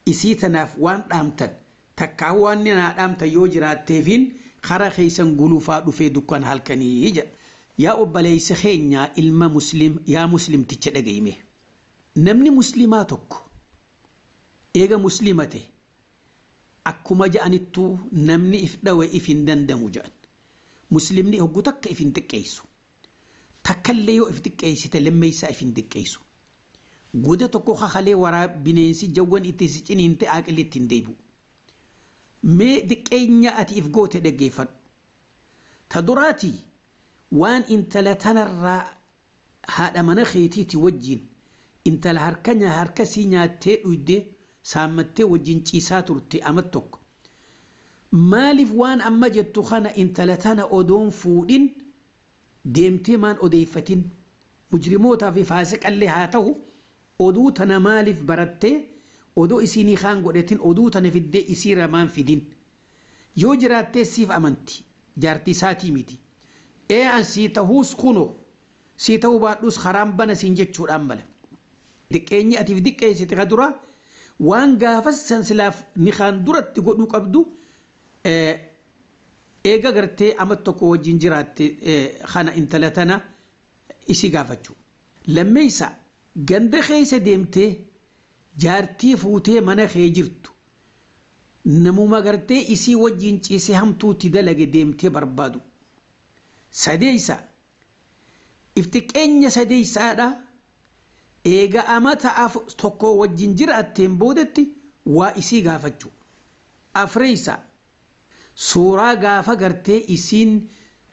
isii tanaaf waan dhaamtan takkaa waan naa dhaamtan yoo jiraatteefiin karaa keessan gulufaa dhufee dukkan halkanii jedha. Yaa obboleessa keenya ilma muslim yaa muslimticha dhagayime. Namni muslimaa tokko eega muslima ta'e akkuma ja'anittuu namni if dhawe if hin dandamu ja'an. Muslimni hoggu takka if hin xiqqeessu. Takkallee yoo if xiqqeessite lammeessaa if hin xiqqeessu. Goda tokko kakalee waraa bineensi jawwan itti si ciniinte aqilli ittiin deebi'u. Mee xiqqeenya ati if goote dhaggeeffadhu. Ta duraatii waan intala tanarraa haadha mana keetiiti wajjin intala harka harkasii nyaattee dhuyde saammattee wajjin ciisaa turte amat tokko. Maaliif waan amma jettu kana intala tana odoon fuudhin deemtee maan odeeffatin mujrimootaa fi faasiqallee haa ta'u oduu tana maaliif barattee odoo isinii kaan godhatin oduu tana fiddee isii ramaan fidin yoo jiraattee siif amanti jaartii isaatii miti. Ee an sii tahuus kunoo sii ta'uu baadhuus karaan bana siin jechuudhaan mala. Diqqeenyi atiif diqqeessite ka dura waan gaafas san silaaf ni kaan duratti godhuu qabdu eega gartee ama tokko wajjin jiraatte kana intala tana isii gaafachuu. Lammeessa ganda keessa deemtee jaartii fuutee mana kee jirtu namuma gartee isii wajjin ciisee hamtuutti dalage deemtee barbaadu. Sadeessa iftiqeenya sadeessaadha eega amata tokko wajjin jiraatteen boodatti waa isii gaafachuu. Afreessa suuraa gaafa gartee isiin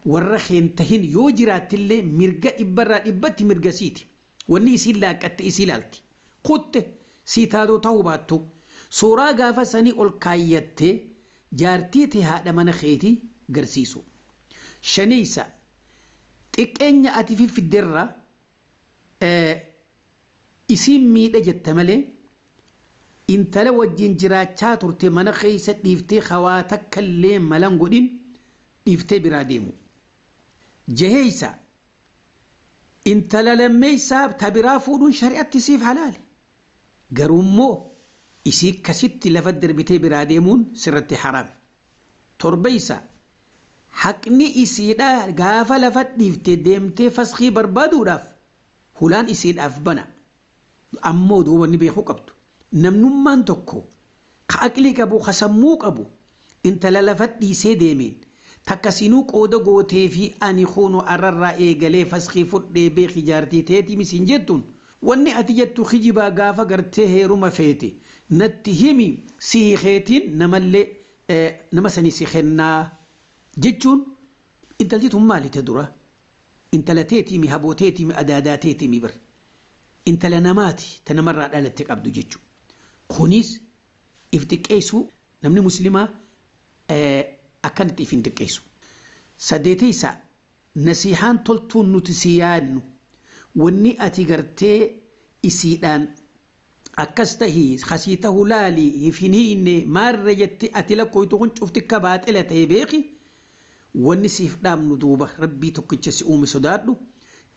warra keentahin yoo jiraattillee mirga dhibbarraa dhibbatti mirga siiti. Wanni isiin laaqqatte isii ilaalti. Kutte sii taatoo ta'uu baattu. Suuraa gaafa sanii ol kaayyattee jaartii ta'e haadha mana keetii garsiisu. Shaniisa xiqqeenya ati fifiddeerra isiin miidha jette malee intala wajjin jiraachaa turte mana keessa dhiiftee hawaa takkallee malan godhin dhiiftee biraa deemu. Jaheessa intala lammeessaa ta biraa fuudhuun shari'atti siif halaali. Garuu immoo isii akkasitti lafa darbitee biraa deemuun sirratti haraami. Torbeessa haqni isiidhaa gaafa lafa dhiiftee deemtee faskii barbaaduudhaaf hulaan isiidhaaf bana. Ammoo duuba ni beekuu qabdu. Namnummaan tokko ka aqlii qabu ka sammuu qabu intala lafa dhiisee deemeen takka sinuu qooda gootee fi ani kunu arrarraa eegalee faskii fudhee beeki jaartii teetii misiin jettuun Wanni ati jettu kijibaa gaafa gartee heeruma feete natti himi si hiikeetiin namallee nama sanii si kennaa jechuun intalti tun maali ta dura? Intala teetiimi habooteetiimi adaadaateetiimi bir. Intala namaati ta namarraa dhalatte qabdu jechuudha. Kunis if xiqqeessuu namni muslimaa akkanatti if hin xiqqeessu. Saddeetaysa nasiihaan toltuun nuti si yaadnu wanni ati gartee isiidhaan akkas tahii hasii tahuu laalii if hin hiinne maarra jetti ati lakkooytu kun cufti akka baaxila ta'e beeki wanni siif dhaamnu duuba rabbii tokkicha si uume sodaadhu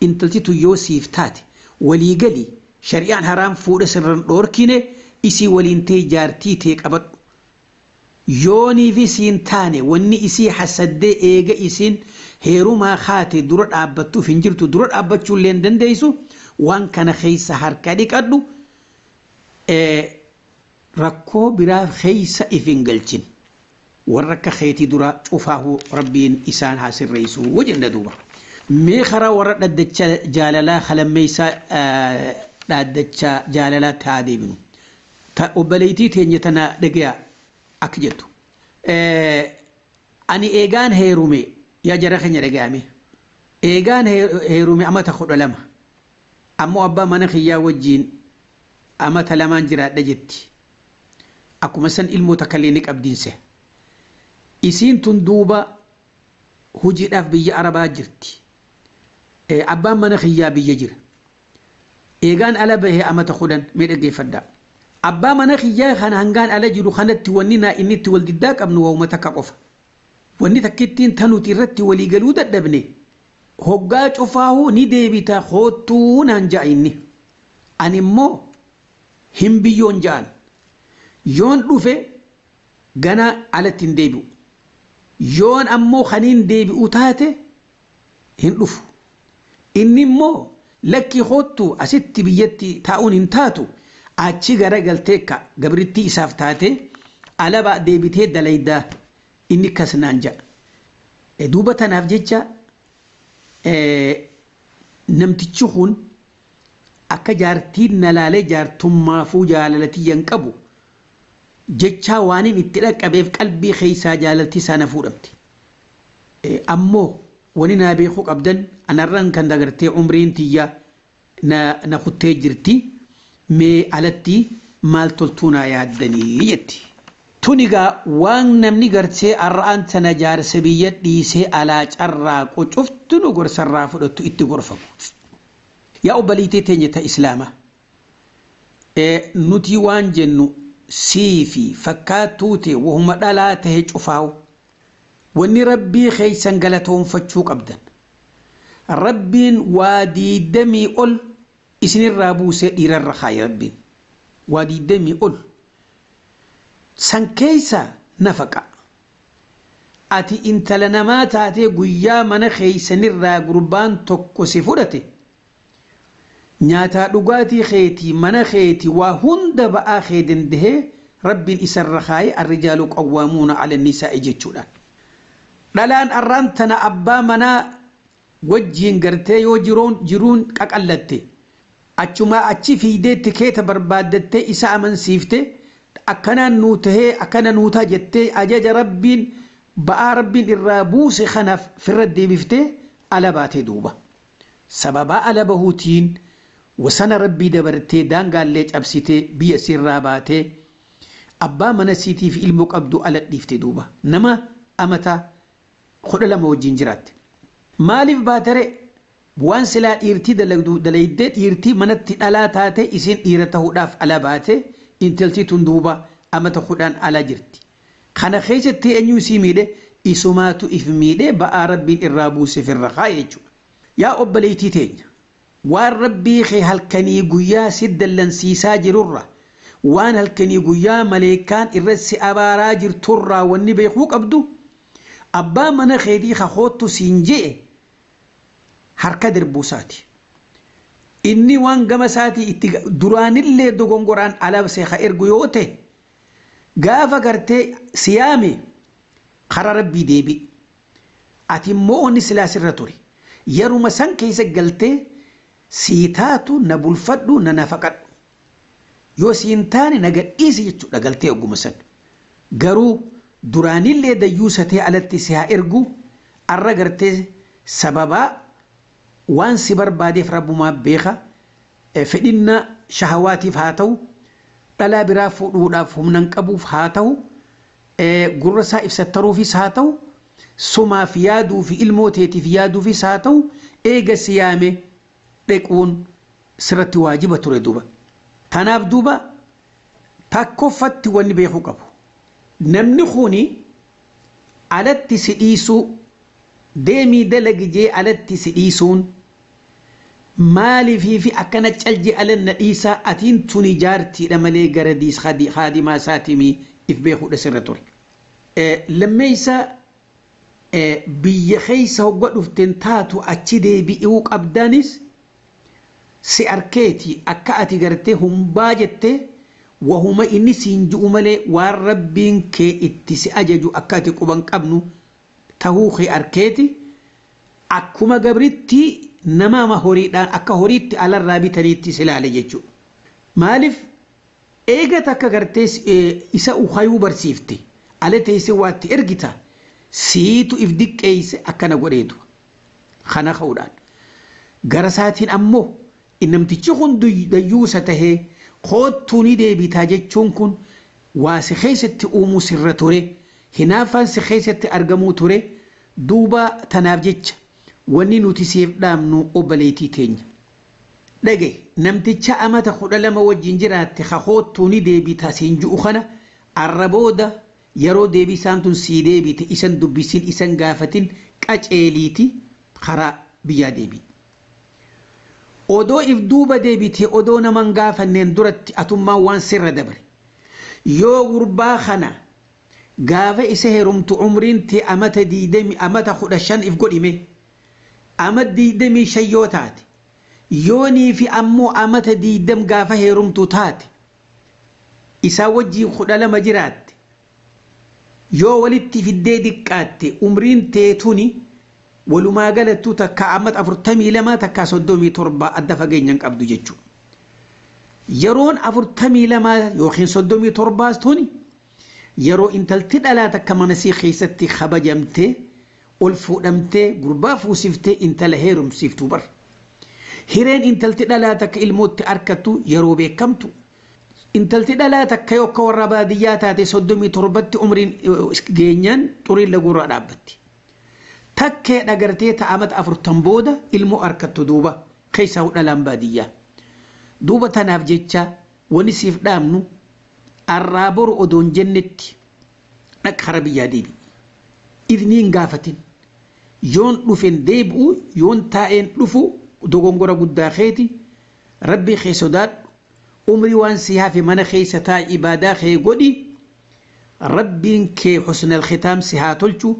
intalti tun yoo siif taate walii gali shari'aan haraam fuudha sirran dhoorkine isii waliin ta'e jaartii ta'e qabadhu. Yoonii fi siin taane wanni isii hasaddee eega isiin heerumaa kaate dura dhaabbattuuf hin jirtu dura dhaabbachuu illee hin dandeessu waan kana keessa harka dhiqadhu rakkoo biraa keessa if hin galchin. Warra akka keetii dura cufaahu rabbiin isaan haa sirreessu jenna duuba. Mee karaa warra dhaddacha jaalalaa halammeessaa dhaddacha jaalalaa taa deebinu. Obboleettii teenya tana dhagaya akka jettu. Ani eegaan heerume yaa jara keenya dhagayame. Eegaan heerume amata 12. Ammoo abbaa mana kiyyaa wajjiin amata 2 jiraadha jetti. Akkuma san ilmoo takka illee ni qabdiinse. Isiin tun duuba hojiidhaaf biyya Arabaa jirti. Abbaan mana kiyyaa biyya jira. Eegaan ala bahee amata 10 mee dhaggeeffadhaa. Abbaa mana kiyyaa kana hangaan ala jiru kanatti wanni naa inni itti wal diddaa qabnu waa'uma takka qofa. Wanni takkittiin tanuti irratti walii galuu dadhabne hoggaa cufaahuu ni deebita hoottuu naan ja'a inni. Ani immoo hin biyyoon ja'an. Yoon dhufe gana alatti hin deebi'u. Yoon ammoo kaniin deebi'u taate hin dhufu. Inni immoo lakki hoottuu asitti biyyatti taa'uun hin taatu. Achi garagaltee ka gabrittii isaaf taate alaba deebitee dalaydaa inni kasnaan ja'a. Duuba tanaaf jecha namtichi kun akka jaartiin na laalee jaartummaafuu jaalalatiyyaan qabu jechaa waan inni itti dhaqqabeef qalbii keessaa jaalaltii isaa na fuudhamte. Ammoo wani naa beekuu qabdan anarraan kan dagartee umriin tiyya na kuttee jirti. Mee alatti maal toltuu naa yaaddanii jetti. Tun egaa waan namni gartee har'aan tana jaarsa biyya dhiisee alaa carraaqu cuftu nu gorsarraa fudhattu itti gorfamu. Yaa obboleettii teenya ta Islaamaa. Nuti waan jennu sii fi fakkaattuu ta'e wahuma dhalaa ta'e cufaawu. Wanni rabbii keessan galatoonfachuu qabdan. Rabbiin waa 20 ol isinirraa buusee dhiirarra kaaye rabbiin. Waa 20 ol. San keessa nafaqa. Ati intala namaa taatee guyyaa mana keessanirraa gurbaan tokko si fudhate. Nyaataa dhugaatii keetii mana keetii waa hunda ba'aa kee dandahee rabbiin isarra kaaye arrijaalu qawwaamuuna ala nisaa'i jechuudhaan. Dhalaan arraan tana abbaa manaa wajjiin gartee yoo jiruun qaqallatte. Achumaa achi fiidee tikeeta barbaaddattee isa amansiifte akkanaan nuu tahee akkana nuu ta'a jettee ajaja rabbiin ba'aa rabbiin irraa buuse kanaaf firra deebiftee ala baatee duuba. Sababaa ala bahuutiin wasana rabbii dabartee daangaallee cabsitee biyya sirraa baatee abbaa mana siitiif ilmoo qabdu ala dhiifte duuba. Nama amata 12 wajjin jiraatte. Maaliif baatere? Waan silaa dhiirtii dalaydee dhiirtii manatti dhalaa taate isiin dhiira ta'uudhaaf ala baate intalti tun duuba amata 10 ala jirti. Kana keessatti eenyu isii miidhe? Isumaatu if miidhe ba'aa rabbiin irraa buuse firra kaa'e jechuudha. Yaa obboleettii teenya waan rabbii kee halkanii guyyaa si dallansiisaa jirurra waan halkanii guyyaa maleekaan irra si abaaraa jirturraa wanni beekuu qabdu abbaa mana keetii kahoottu siin je'e harka darbuusaati. Inni waan gama isaatii itti duraanillee dogongoraan alabsee ha ergu yoo ta'e gaafa gartee siyaame karaa rabbii deebi. Ati immoo onni silaa sirra ture. Yeruma san keessa galtee Sii taatu na bulfadhu na nafaqadhu. Yoo siin taane na gadhiisi jechuudha galtee ogguma san. Garuu duraanillee dayyuusa ta'e alatti si haa ergu arra gartee sababaa waan si barbaadeef rabbumaa beeka fedhinna shahawaatiif haa ta'u dhalaa biraa fuudhuudhaaf humna hin qabuuf haa ta'u gurra isaa ibsattaruufis haa ta'u sumaaf yaaduu fi ilmoo teetiif yaaduufis haa ta'u eega si yaame dhequun sirratti waajiba ture duuba. Tanaaf duuba takkoffatti wanni beekuu qabu. Namni kuni alatti si dhiisuu deemii dalagi jee alatti si dhiisuun maaliifii fi akkana calji alanna dhiisaa atiin tuni jaartiidha malee gara diis haadimaa isaatimii if beekuudha sirra ture. Lammeessa biyya keessa hogga dhufteen taatu achi deebi'uu qabdanis si arkeeti akka ati gartee humbaa jettee wahuma inni siin ji'u malee waan rabbiin kee itti si ajaju akka ati quban qabnu tahuu kee arkeeti akkuma gabritti nama horiidhaan akka horiitti alarraa bitaniitti si ilaale jechuudha. Maaliif eega takka gartee isa ukayuu barsiifte ala teessee waatti ergita siitu if diqqeeyse akkana godheetu kana ka'uudhaan. Gara isaatiin ammoo namtichi kun dayyuusa tahee koottuu ni deebitaa jechuun kun waa si keessatti uumuu sirra ture hinaaffaan si keessatti argamuu ture duuba tanaaf jecha wanni nuti siif dhaamnu obboleettii teenya. Dhage namticha amata 12 wajjin jiraatte koottuu ni deebitaa siin ju'u kana arra booda yeroo deebisaan tun sii deebite isan dubbisin isan gaafatin qaceeliiti karaa biyyaa deebi. Odoo if duuba deebite odoo naman gaafanneen duratti atummaan waan sirra dabre. Yoo gurbaa kana gaafa isa heerumtu umriin tee amata 20 amata 15 if godhime ama 25 yoo taate yoonii fi ammoo amata 20 gaafa heerumtu taate isaa wajjiin 12 jiraatte yoo walitti fiddee diqqaatte umriin tee tuni walumaa galattuu takka amata 42 takka 37 adda fageenyaan qabdu jechuudha. Yeroon 42 yookiin 37 tuni yeroo intalti dhalaa takka mana sii keessatti kabajamtee ol fuudhamtee gurbaa fuusiftee intala heerumsiiftu bar. Hireen intalti dhalaa takka ilmootti argattu yeroo beekamtu. Intalti dhalaa takka yookaan warra baadiyyaa taate 37tti umriin geenyaan xuriin laguurraa dhaabbatti. Takkee dhagartee ta'amata 40 booda ilmoo argattu duuba keessaa dhalaan baadiyyaa. Duuba tanaaf jecha wani siif dhaamnu arraa boru odoon jennetti dhaqqa biyyaa deebi. Idni hin gaafatin. Yoon dhufen deebi'u yoon taa'een dhufu dogongora guddaa keeti rabbii kee sodaadhu umrii waan si hafe mana keessa taa'i ibaadaa kee godhi rabbiin kee husnal khitaam si haa tolchu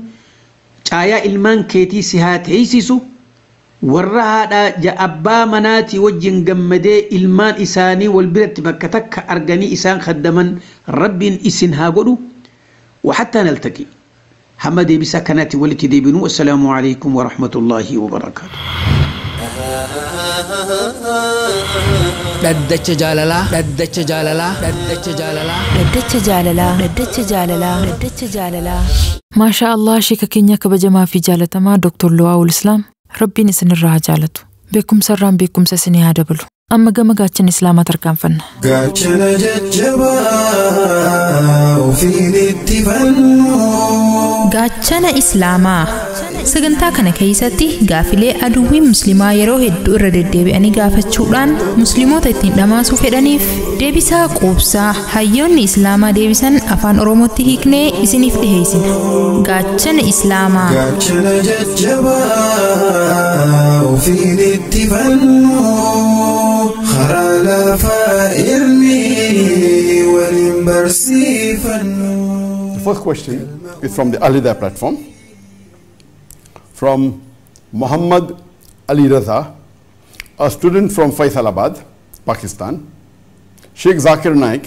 caayaa ilmaan keetii si haa teessisu warra haadhaa abbaa manaatii wajjin gammadee ilmaan isaanii wal biratti bakka takka arganii isaan khaddaman rabbiin isin haa godhu وحتى نلتقي حمد بسكناتي ولتي ديبنو السلام عليكم ورحمة الله وبركاته. Dhaddacha jaalalaa dhaddacha jaalalaa dhaddacha jaalalaa dhaddacha jaalalaa dhaddacha jaalalaa dhaddacha jaalalaa. Maashaa Allah sheeka keenya kabajamaa fi jaalatamaa Dr. Luwaawul Islaam rabbiin isinirraa haa jaalatu. Beekumsa irraan beekumsa isinii haa dabalu. Amma gama gaachana Islaamaa tarkaanfanna. Gaachana jajjabaa ofiin itti fannu. Gaachana Islaamaa sagantaa kana keessatti gaafilee aduwwii musliimaa yeroo hedduu irra deddeebi'anii gaafachuudhaan musliimoota ittiin dhamaasuu fedhaniif deebisaa quubsaa hayyoonni Islaamaa deebisan afaan Oromootti hiiknee isiniif dhiheessina. Gaachana Islaamaa. Gaachana jajjabaa ofiin itti fannu. Karaa lafaa ilmi waliin barsiifannu. The first question is from the Al-Hidayah platform, from Muhammad Ali Raza, a student from Faisalabad, Pakistan. Sheikh Zakir Naik,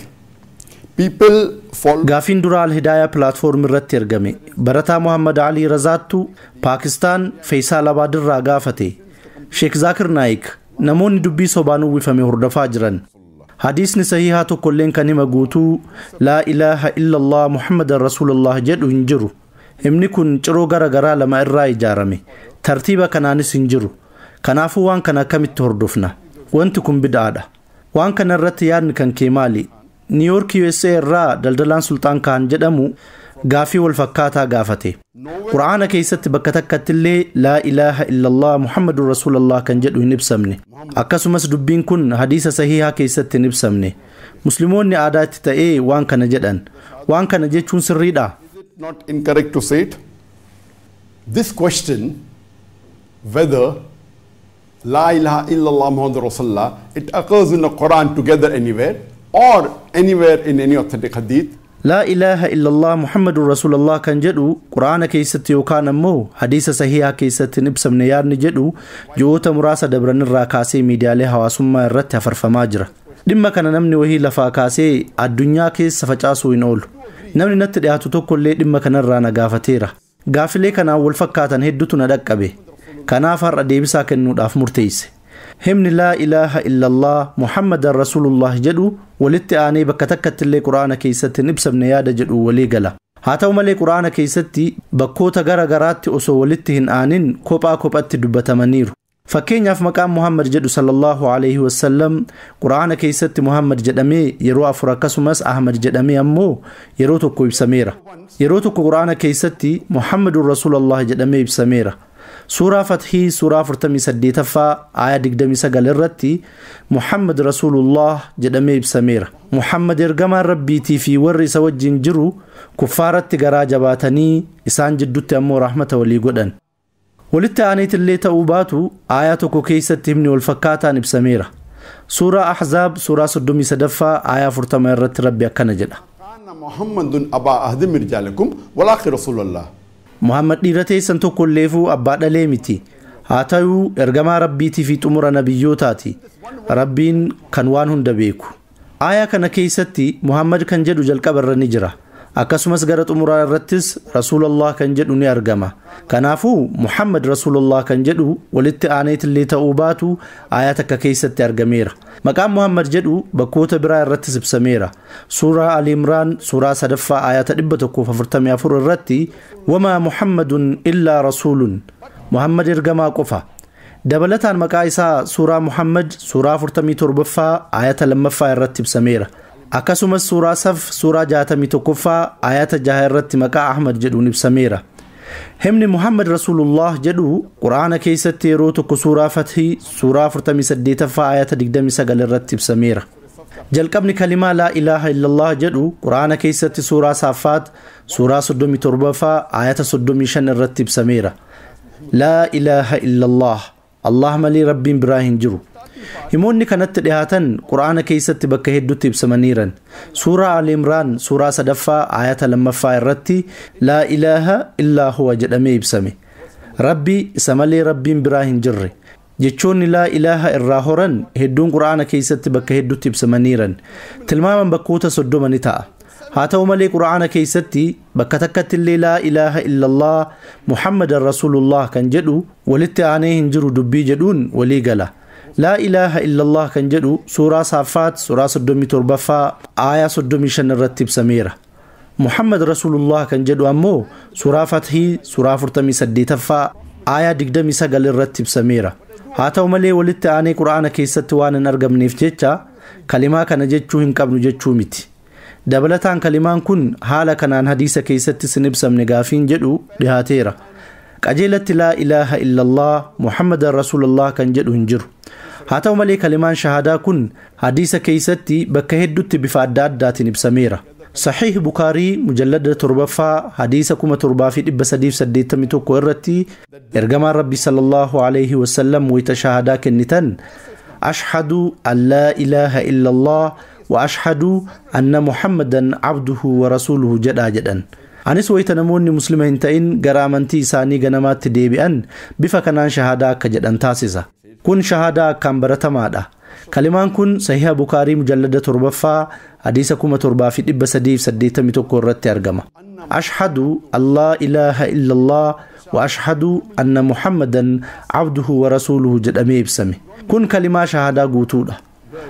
people follow... Gaafiin dura Al-Hidayah platform irratti ergame barataa Muhammad Ali Razaattu Paakistaan Faisalabad irraa gaafate. Sheikh Zakir Naik Namoonni dubbii sobaan uwwifame hordofaa jiran. Hadiisni sahihaa tokkolleen kan hima guutuu laa ilaaha illallah Muhammadan Rasuulullah jedhu hin jiru. Himni kun ciroo gara garaa lama irraa ijaarame. Tartiiba kanaanis hin jiru. Kanaafuu waan kana akkamitti hordofna? Wanti kun bid'aadha. Waan kana irratti yaadni kan kee maali? New York USA irraa daldalaan Sultaan Kaan jedhamu gaafii wal fakkaataa gaafate. Qura'aana keessatti bakka takkatti illee laa ilaaha illallah Muhammadur Rasuulullah kan jedhu hin ibsamne. Akkasumas dubbiin kun hadiisa sahihaa keessatti hin ibsamne. Musliimoonni aadaa itti ta'ee waan kana jedhan. Waan kana jechuun sirriidha? Not incorrect to say it. This question, whether La ilaha illallah Muhammadur Rasulullah, it occurs in the Quran together anywhere or anywhere in any authentic hadith. Laa ilaaha illallah Muhammadur Rasuulullah kan jedhu Quraana keessatti yookaan ammoo hadiisa sahihaa keessatti hin ibsamne yaadni jedhu ji'oota muraasa dabran irraa kaasee miidiyaalee hawaasummaa irratti hafarfamaa jira. Dhimma kana namni wahii lafaa kaasee addunyaa keessa facaasuu hin oolu. Namni natti dhiyaatu tokkollee dhimma kanarraa na gaafateera. Gaafilee kanaan wal fakkaatan hedduutu na dhaqqabe. Kanaaf har'a deebisaa kennuudhaaf murteesse. Himni laa ilaaha illallah Muhammadan Rasuulullah jedhu walitti aanee bakka takkatti illee Quraana keessatti hin ibsamne yaada jedhu walii gala. Haa ta'u malee Quraana keessatti bakkoota gara garaatti osoo walitti hin aanin kophaa kophatti dubbatamaniiru. Fakkeenyaaf maqaan Muhammad jedhu sallallahu alaihi wasallam Quraana keessatti Muhammad jedhamee yeroo afur akkasumas Ahmad jedhamee ammoo yeroo tokko ibsameera. Yeroo tokko Quraana keessatti Muhammadur Rasuulullah jedhamee ibsameera. Suuraa Fathii suuraa 48ffaa aaya 29 irratti Muhammad Rasuulullah jedhamee ibsameera. Muhammad ergamaan Rabbiitii fi warri isa wajjin jiru kuffaaratti garaa jabaatanii isaan jidduutti ammoo rahmata walii godhan. Walitti aaneetillee ta'uu baatu aayaa tokko keessatti himni wal fakkaataan ibsameera. Suuraa Ahzaab suuraa 33ffaa aayaa 40 irratti Rabbi akkana jedha. Muhammadun abaa ahdi mirjaalikum walaaqi Rasuulullah. Muhammad dhiira teessan tokkolleefuu abbaa dhalee miti. Haa ta'uu ergamaa Rabbiitii fi xumura nabiyyootaati. Rabbiin kan waan hunda beeku. Aayaa kana keessatti Muhammad kan jedhu jalqaba irra ni jira. Akkasumas gara xumuraa irrattis Rasuulullah kan jedhu ni argama. Kanaafuu Muhammad Rasuulullah kan jedhu walitti aaneetillee ta'uu baatu aayaa takka keessatti argameera. Maqaan Muhammad jedhu bakkoota biraa irrattis ibsameera. Suuraa Ali Imraan suuraa 3ffaa aayata 144 irratti wamaa Muhammadun illaa rasuulun, Muhammad ergamaa qofa. Dabalataan maqaa isaa suuraa Muhammad suuraa 47ffaa aayata 2ffaa irratti ibsameera. Akkasumas suuraa Saf suuraa 61ffaa aayata 6 irratti maqaa Ahmad jedhuun ibsameera. Himni Muhammad Rasuulullah jedhu Quraana keessatti yeroo tokko suuraa Fathii suuraa 48ffaa aayata 29 irratti ibsameera. Jalqabni kalimaa laa ilaaha illallah jedhu Quraana keessatti suuraa Saffaat suuraa 37ffaa aayata 35 irratti ibsameera. Laa ilaaha illallah, Allah malee Rabbiin biraa hin jiru. Himoonni kanatti dhiyaatan Quraana keessatti bakka hedduutti ibsamaniiran. Suuraa Ali Imraan suuraa 3ffaa aayata 2ffaa irratti laa ilaaha illaa huwa jedhamee ibsame. Rabbi isa malee Rabbiin biraa hin jirre. Jechoonni laa ilaaha irraa horan hedduun Quraana keessatti bakka hedduutti ibsamaniiran. Tilmaaman bakkoota 30 ni ta'a. Haa ta'u malee Quraana keessatti bakka takkatti illee laa ilaaha illallah Muhammadan Rasuulullah kan jedhu walitti aanee hin jiru dubbii jedhuun walii gala. Laa ilaaha illallah kan jedhu suuraa Saffaat suuraa 37ffaa aayaa 35 irratti ibsameera. Muhammad Rasuulullah kan jedhu ammoo suuraa Fathii suuraa 48ffaa aayaa 29 irratti ibsameera. Haa ta'u malee walitti aanee Quraana keessatti waan hin argamneef jecha kalimaa kana jechuu hin qabnu jechuu miti. Dabalataan kalimaan kun haala kanaan hadiisa keessatti sin ibsamne gaafiin jedhu dhihaateera. Qajeelatti laa ilaaha illallah Muhammadan Rasuulullah kan jedhu hin jiru. Haa ta'u malee kalimaan shahaadaa kun hadiisa keessatti bakka hedduutti bifa adda addaatiin ibsameera. Sahiih Bukaarii mujallada 7ffaa hadiisa 7381 irratti ergamaan Rabbi sallallahu alaihi wasallam wayita shahaadaa kennitan ashhadu an laa ilaaha illallah wa ashhadu anna Muhammadan abduhu wa rasuluhu jedhaa jedhan. Anis wayita namoonni muslima hin ta'in gara amantii isaanii ganamaatti deebi'an bifa kanaan shahaadaa akka jedhan taasisa. Kun shahaadaa akkaan baratamaadha. Kalimaan kun Sahiha Bukaarii mujallada 7ffaa hadiisa 7381 irratti argama. Ashhadu an laa ilaaha illallah wa ashhadu anna Muhammadan abduhu wa rasuluhu jedhamee ibsame. Kun kalimaa shahaadaa guutuudha.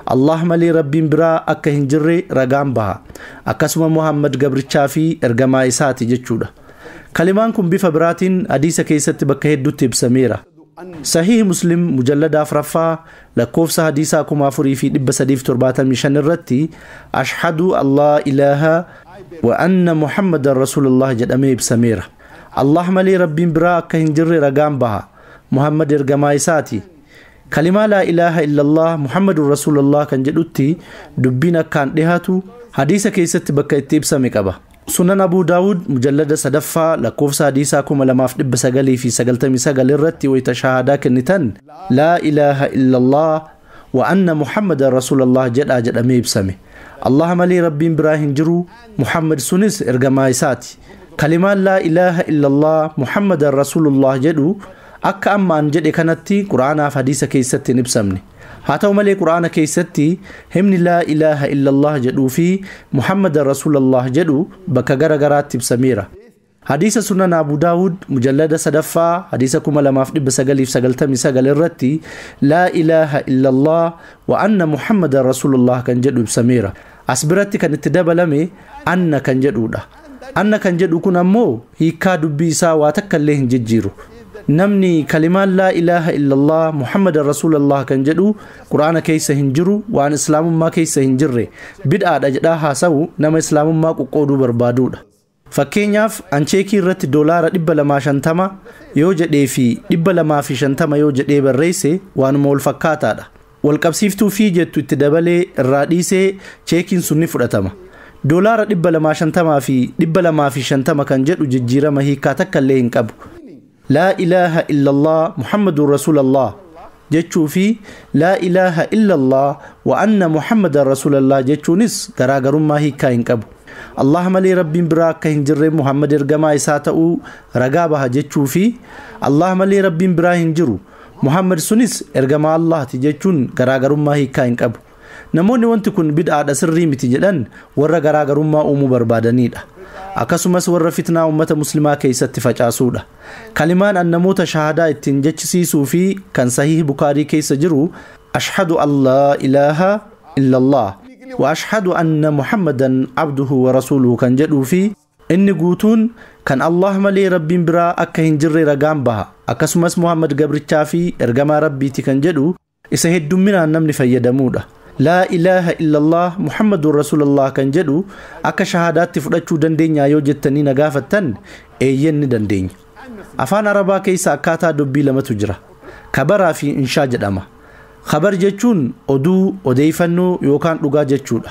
Allah malee rabbiin biraa akka hin jirre ragaan baha. Akkasuma Muhammad gabrichaa fi ergamaa isaati jechuudha. Kalimaan kun bifa biraatiin hadiisa keessatti bakka hedduutti ibsameera. Sahiih Muslim mujallada 4ffaa lakkoofsa hadiisaa 4375 irratti ashhadu Allah ilaaha wa anna Muhammadan Rasulullah jedhamee ibsameera. Allah malee rabbiin biraa akka hin jirre ragaan baha. Muhammad ergamaa isaati. Kalimaa laa ilaaha illallah Muhammadun Rasulullah kan jedhutti dubbiin akkaan dhihaatu hadiisa keessatti bakka itti ibsame qaba. Sunan Abu Daawud mujallada 3ffaa lakkoofsa hadiisaa 2999 irratti wayita shahaadaa kennitan laa ilaaha illallah wa anna Muhammadan Rasulullah jedhaa jedhamee ibsame. Allah malee rabbiin biraa hin jiru, Muhammad sunis ergamaa isaati. Kalimaan laa ilaaha illallah Muhammadan Rasulullah jedhu akka ammaan jedhe kanatti Quraanaaf hadiisa keessatti hin ibsamne. Haa ta'u malee Quraana keessatti himni laa ilaaha illallah jedhuu fi Muhammadan Rasulullah jedhu bakka gara garaatti ibsameera. Hadiisa Sunan Abu Daawud mujallada 3ffaa hadiisa 2999 irratti laa ilaaha illallah wa anna Muhammadan Rasulullah kan jedhu ibsameera. As biratti kan itti dabalame anna kan jedhudha. Anna kan jedhu kun ammoo hiikaa dubbii isaa waa takka illee hin jijjiiru. Namni kalimaan laa ilaaha illallah Muhammadan Rasulullah kan jedhu Quraana keessa hin jiru, waan islaamummaa keessa hin jirre bid'aadha jedhaa haasa'u nama islaamummaa qoqqooduu barbaadudha. Fakkeenyaaf ancheekii irratti $250 yoo jedhee fi 250 yoo jedhee barreesse waanuma wal fakkaataadha. Walqabsiiftuu fi jettu itti dabalee irraa dhiisee cheekiin sun ni fudhatama. $250 fi 250 kan jedhu jijjiirama hiikaa takka illee hin qabu. Laa ilaaha illallah Muhammadun Rasulullah jechuu fi laa ilaaha illallah wa anna Muhammadan Rasulullah jechuunis garaagarummaa hiikaa hin qabu. Allah malee rabbiin biraa akka hin jirre Muhammad ergamaa isaa ta'uu ragaa baha jechuu fi Allah malee rabbiin biraa hin jiru Muhammad sunis ergamaa Allahti jechuun garaagarummaa hiikaa hin qabu. Namoonni wanti kun bid'aadha sirrii miti jedhan warra garaagarummaa uumuu barbaadanidha. Akkasumas warra fitnaa uummata muslimaa keessatti facaasuudha. Kalimaan an namoota shahaadaa ittiin jechisiisuu fi kan sahiih Bukaarii keessa jiru ashhadu an laa ilaaha illallah wa ashhadu anna Muhammadan abduhu wa rasuluhu kan jedhuu fi inni guutuun kan Allah malee rabbiin biraa akka hin jirre ragaan baha. Akkasumas Muhammad gabrichaa fi ergamaa rabbiiti kan jedhu isa heddumminaan namni fayyadamuudha. Laa ilaaha illallah Muhammadun Rasulullah kan jedhu akka shahaadaatti fudhachuu dandeenya yoo jettanii na gaafattan eeyyen ni dandeenya. Afaan Arabaa keessa akkaataa dubbii lamatu jira. Kabaraa fi inshaa jedhama. Kabar jechuun oduu, odeeffannoo yookaan dhugaa jechuudha.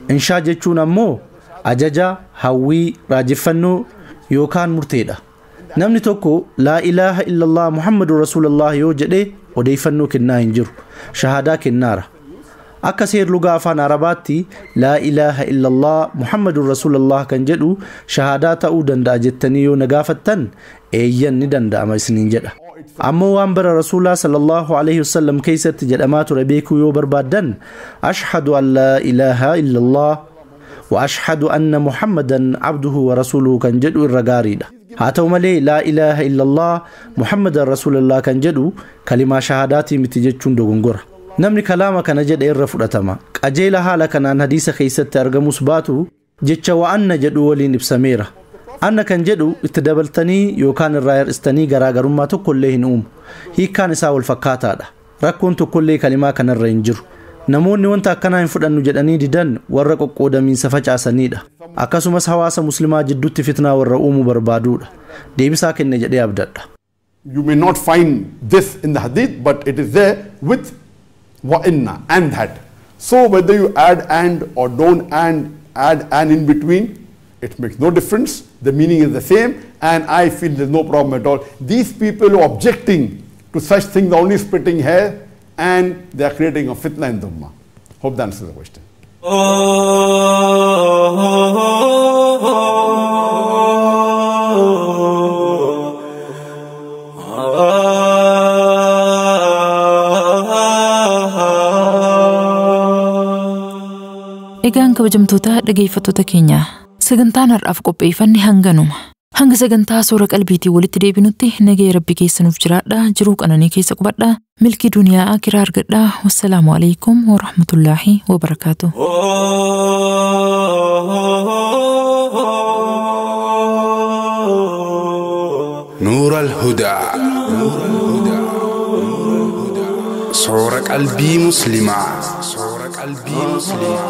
Inshaa jechuun ammoo ajaja, hawwii, raajeffannoo yookaan murteedha. Namni tokko laa ilaaha illallah Muhammadun Rasulullah yoo jedhe odeeffannoo kennaa hin jiru. Shahaadaa kennaara. Akka seer lugaa afaan Arabaatti laa ilaaha illallah Muhammadun Rasulullah kan jedhu shahaadaa ta'uu danda'a jettanii yoo na gaafattan eeyyan ni danda'ama isiniin jedha. Ammoo waan bara Rasuulaa sallallahu alaihi wasallam keessatti jedhamaa ture beekuu yoo barbaaddan ashhadu an laa ilaaha illallah wa ashhadu anna Muhammadan abduhu wa rasuluhu kan jedhu irra gaariidha. Haa ta'u malee laa ilaaha illallah Muhammadan Rasulullah kan jedhu kalimaa shahaadaatii miti jechuun dogongora. Namni kalaama kana jedhe irra fudhatama. Qajeela haala kanaan hadiisa keessatti argamus baatu jecha wa anna jedhu waliin ibsameera. Anna kan jedhu itti dabaltanii yookaan irraa hir'istanii garaagarummaa tokkollee hin uumu. Hiikkaan isaa wal fakkaataadha. Rakkoon tokkollee kalimaa kanarra hin jiru. Namoonni wanta akkanaa hin fudhannu jedhanii didan warra qoqqoodamiinsa facaasanidha. Akkasumas hawaasa muslimaa jidduutti fitnaa warra uumuu barbaaduudha. Deebisaa kenne jedhee abdadha. You may not find this in the hadith, but it is there with wa inna and that. So whether you add and or don't and, add and in between, it makes no difference. The meaning is the same, and I feel there's no problem at all. These people who are objecting to such things are only splitting hair, and they are creating a fitna in the ummah. Hope that answers the question. Egaan kabajamtoota dhaggeeffattoota keenya sagantaan har'aaf qopheeffanne hanganuma. Hanga sagantaa soora qalbiitii walitti deebinutti nagaya Rabbi keessa nuuf jiraadha. Jiruu qananii keessa qubadha. Milkii duniyaa akiraa argadha. Wassalaamu alaikum wa rahmatullaahi wa barakaatu. نور الهدى صور قلبي مسلمة. صور قلبي مسلمة.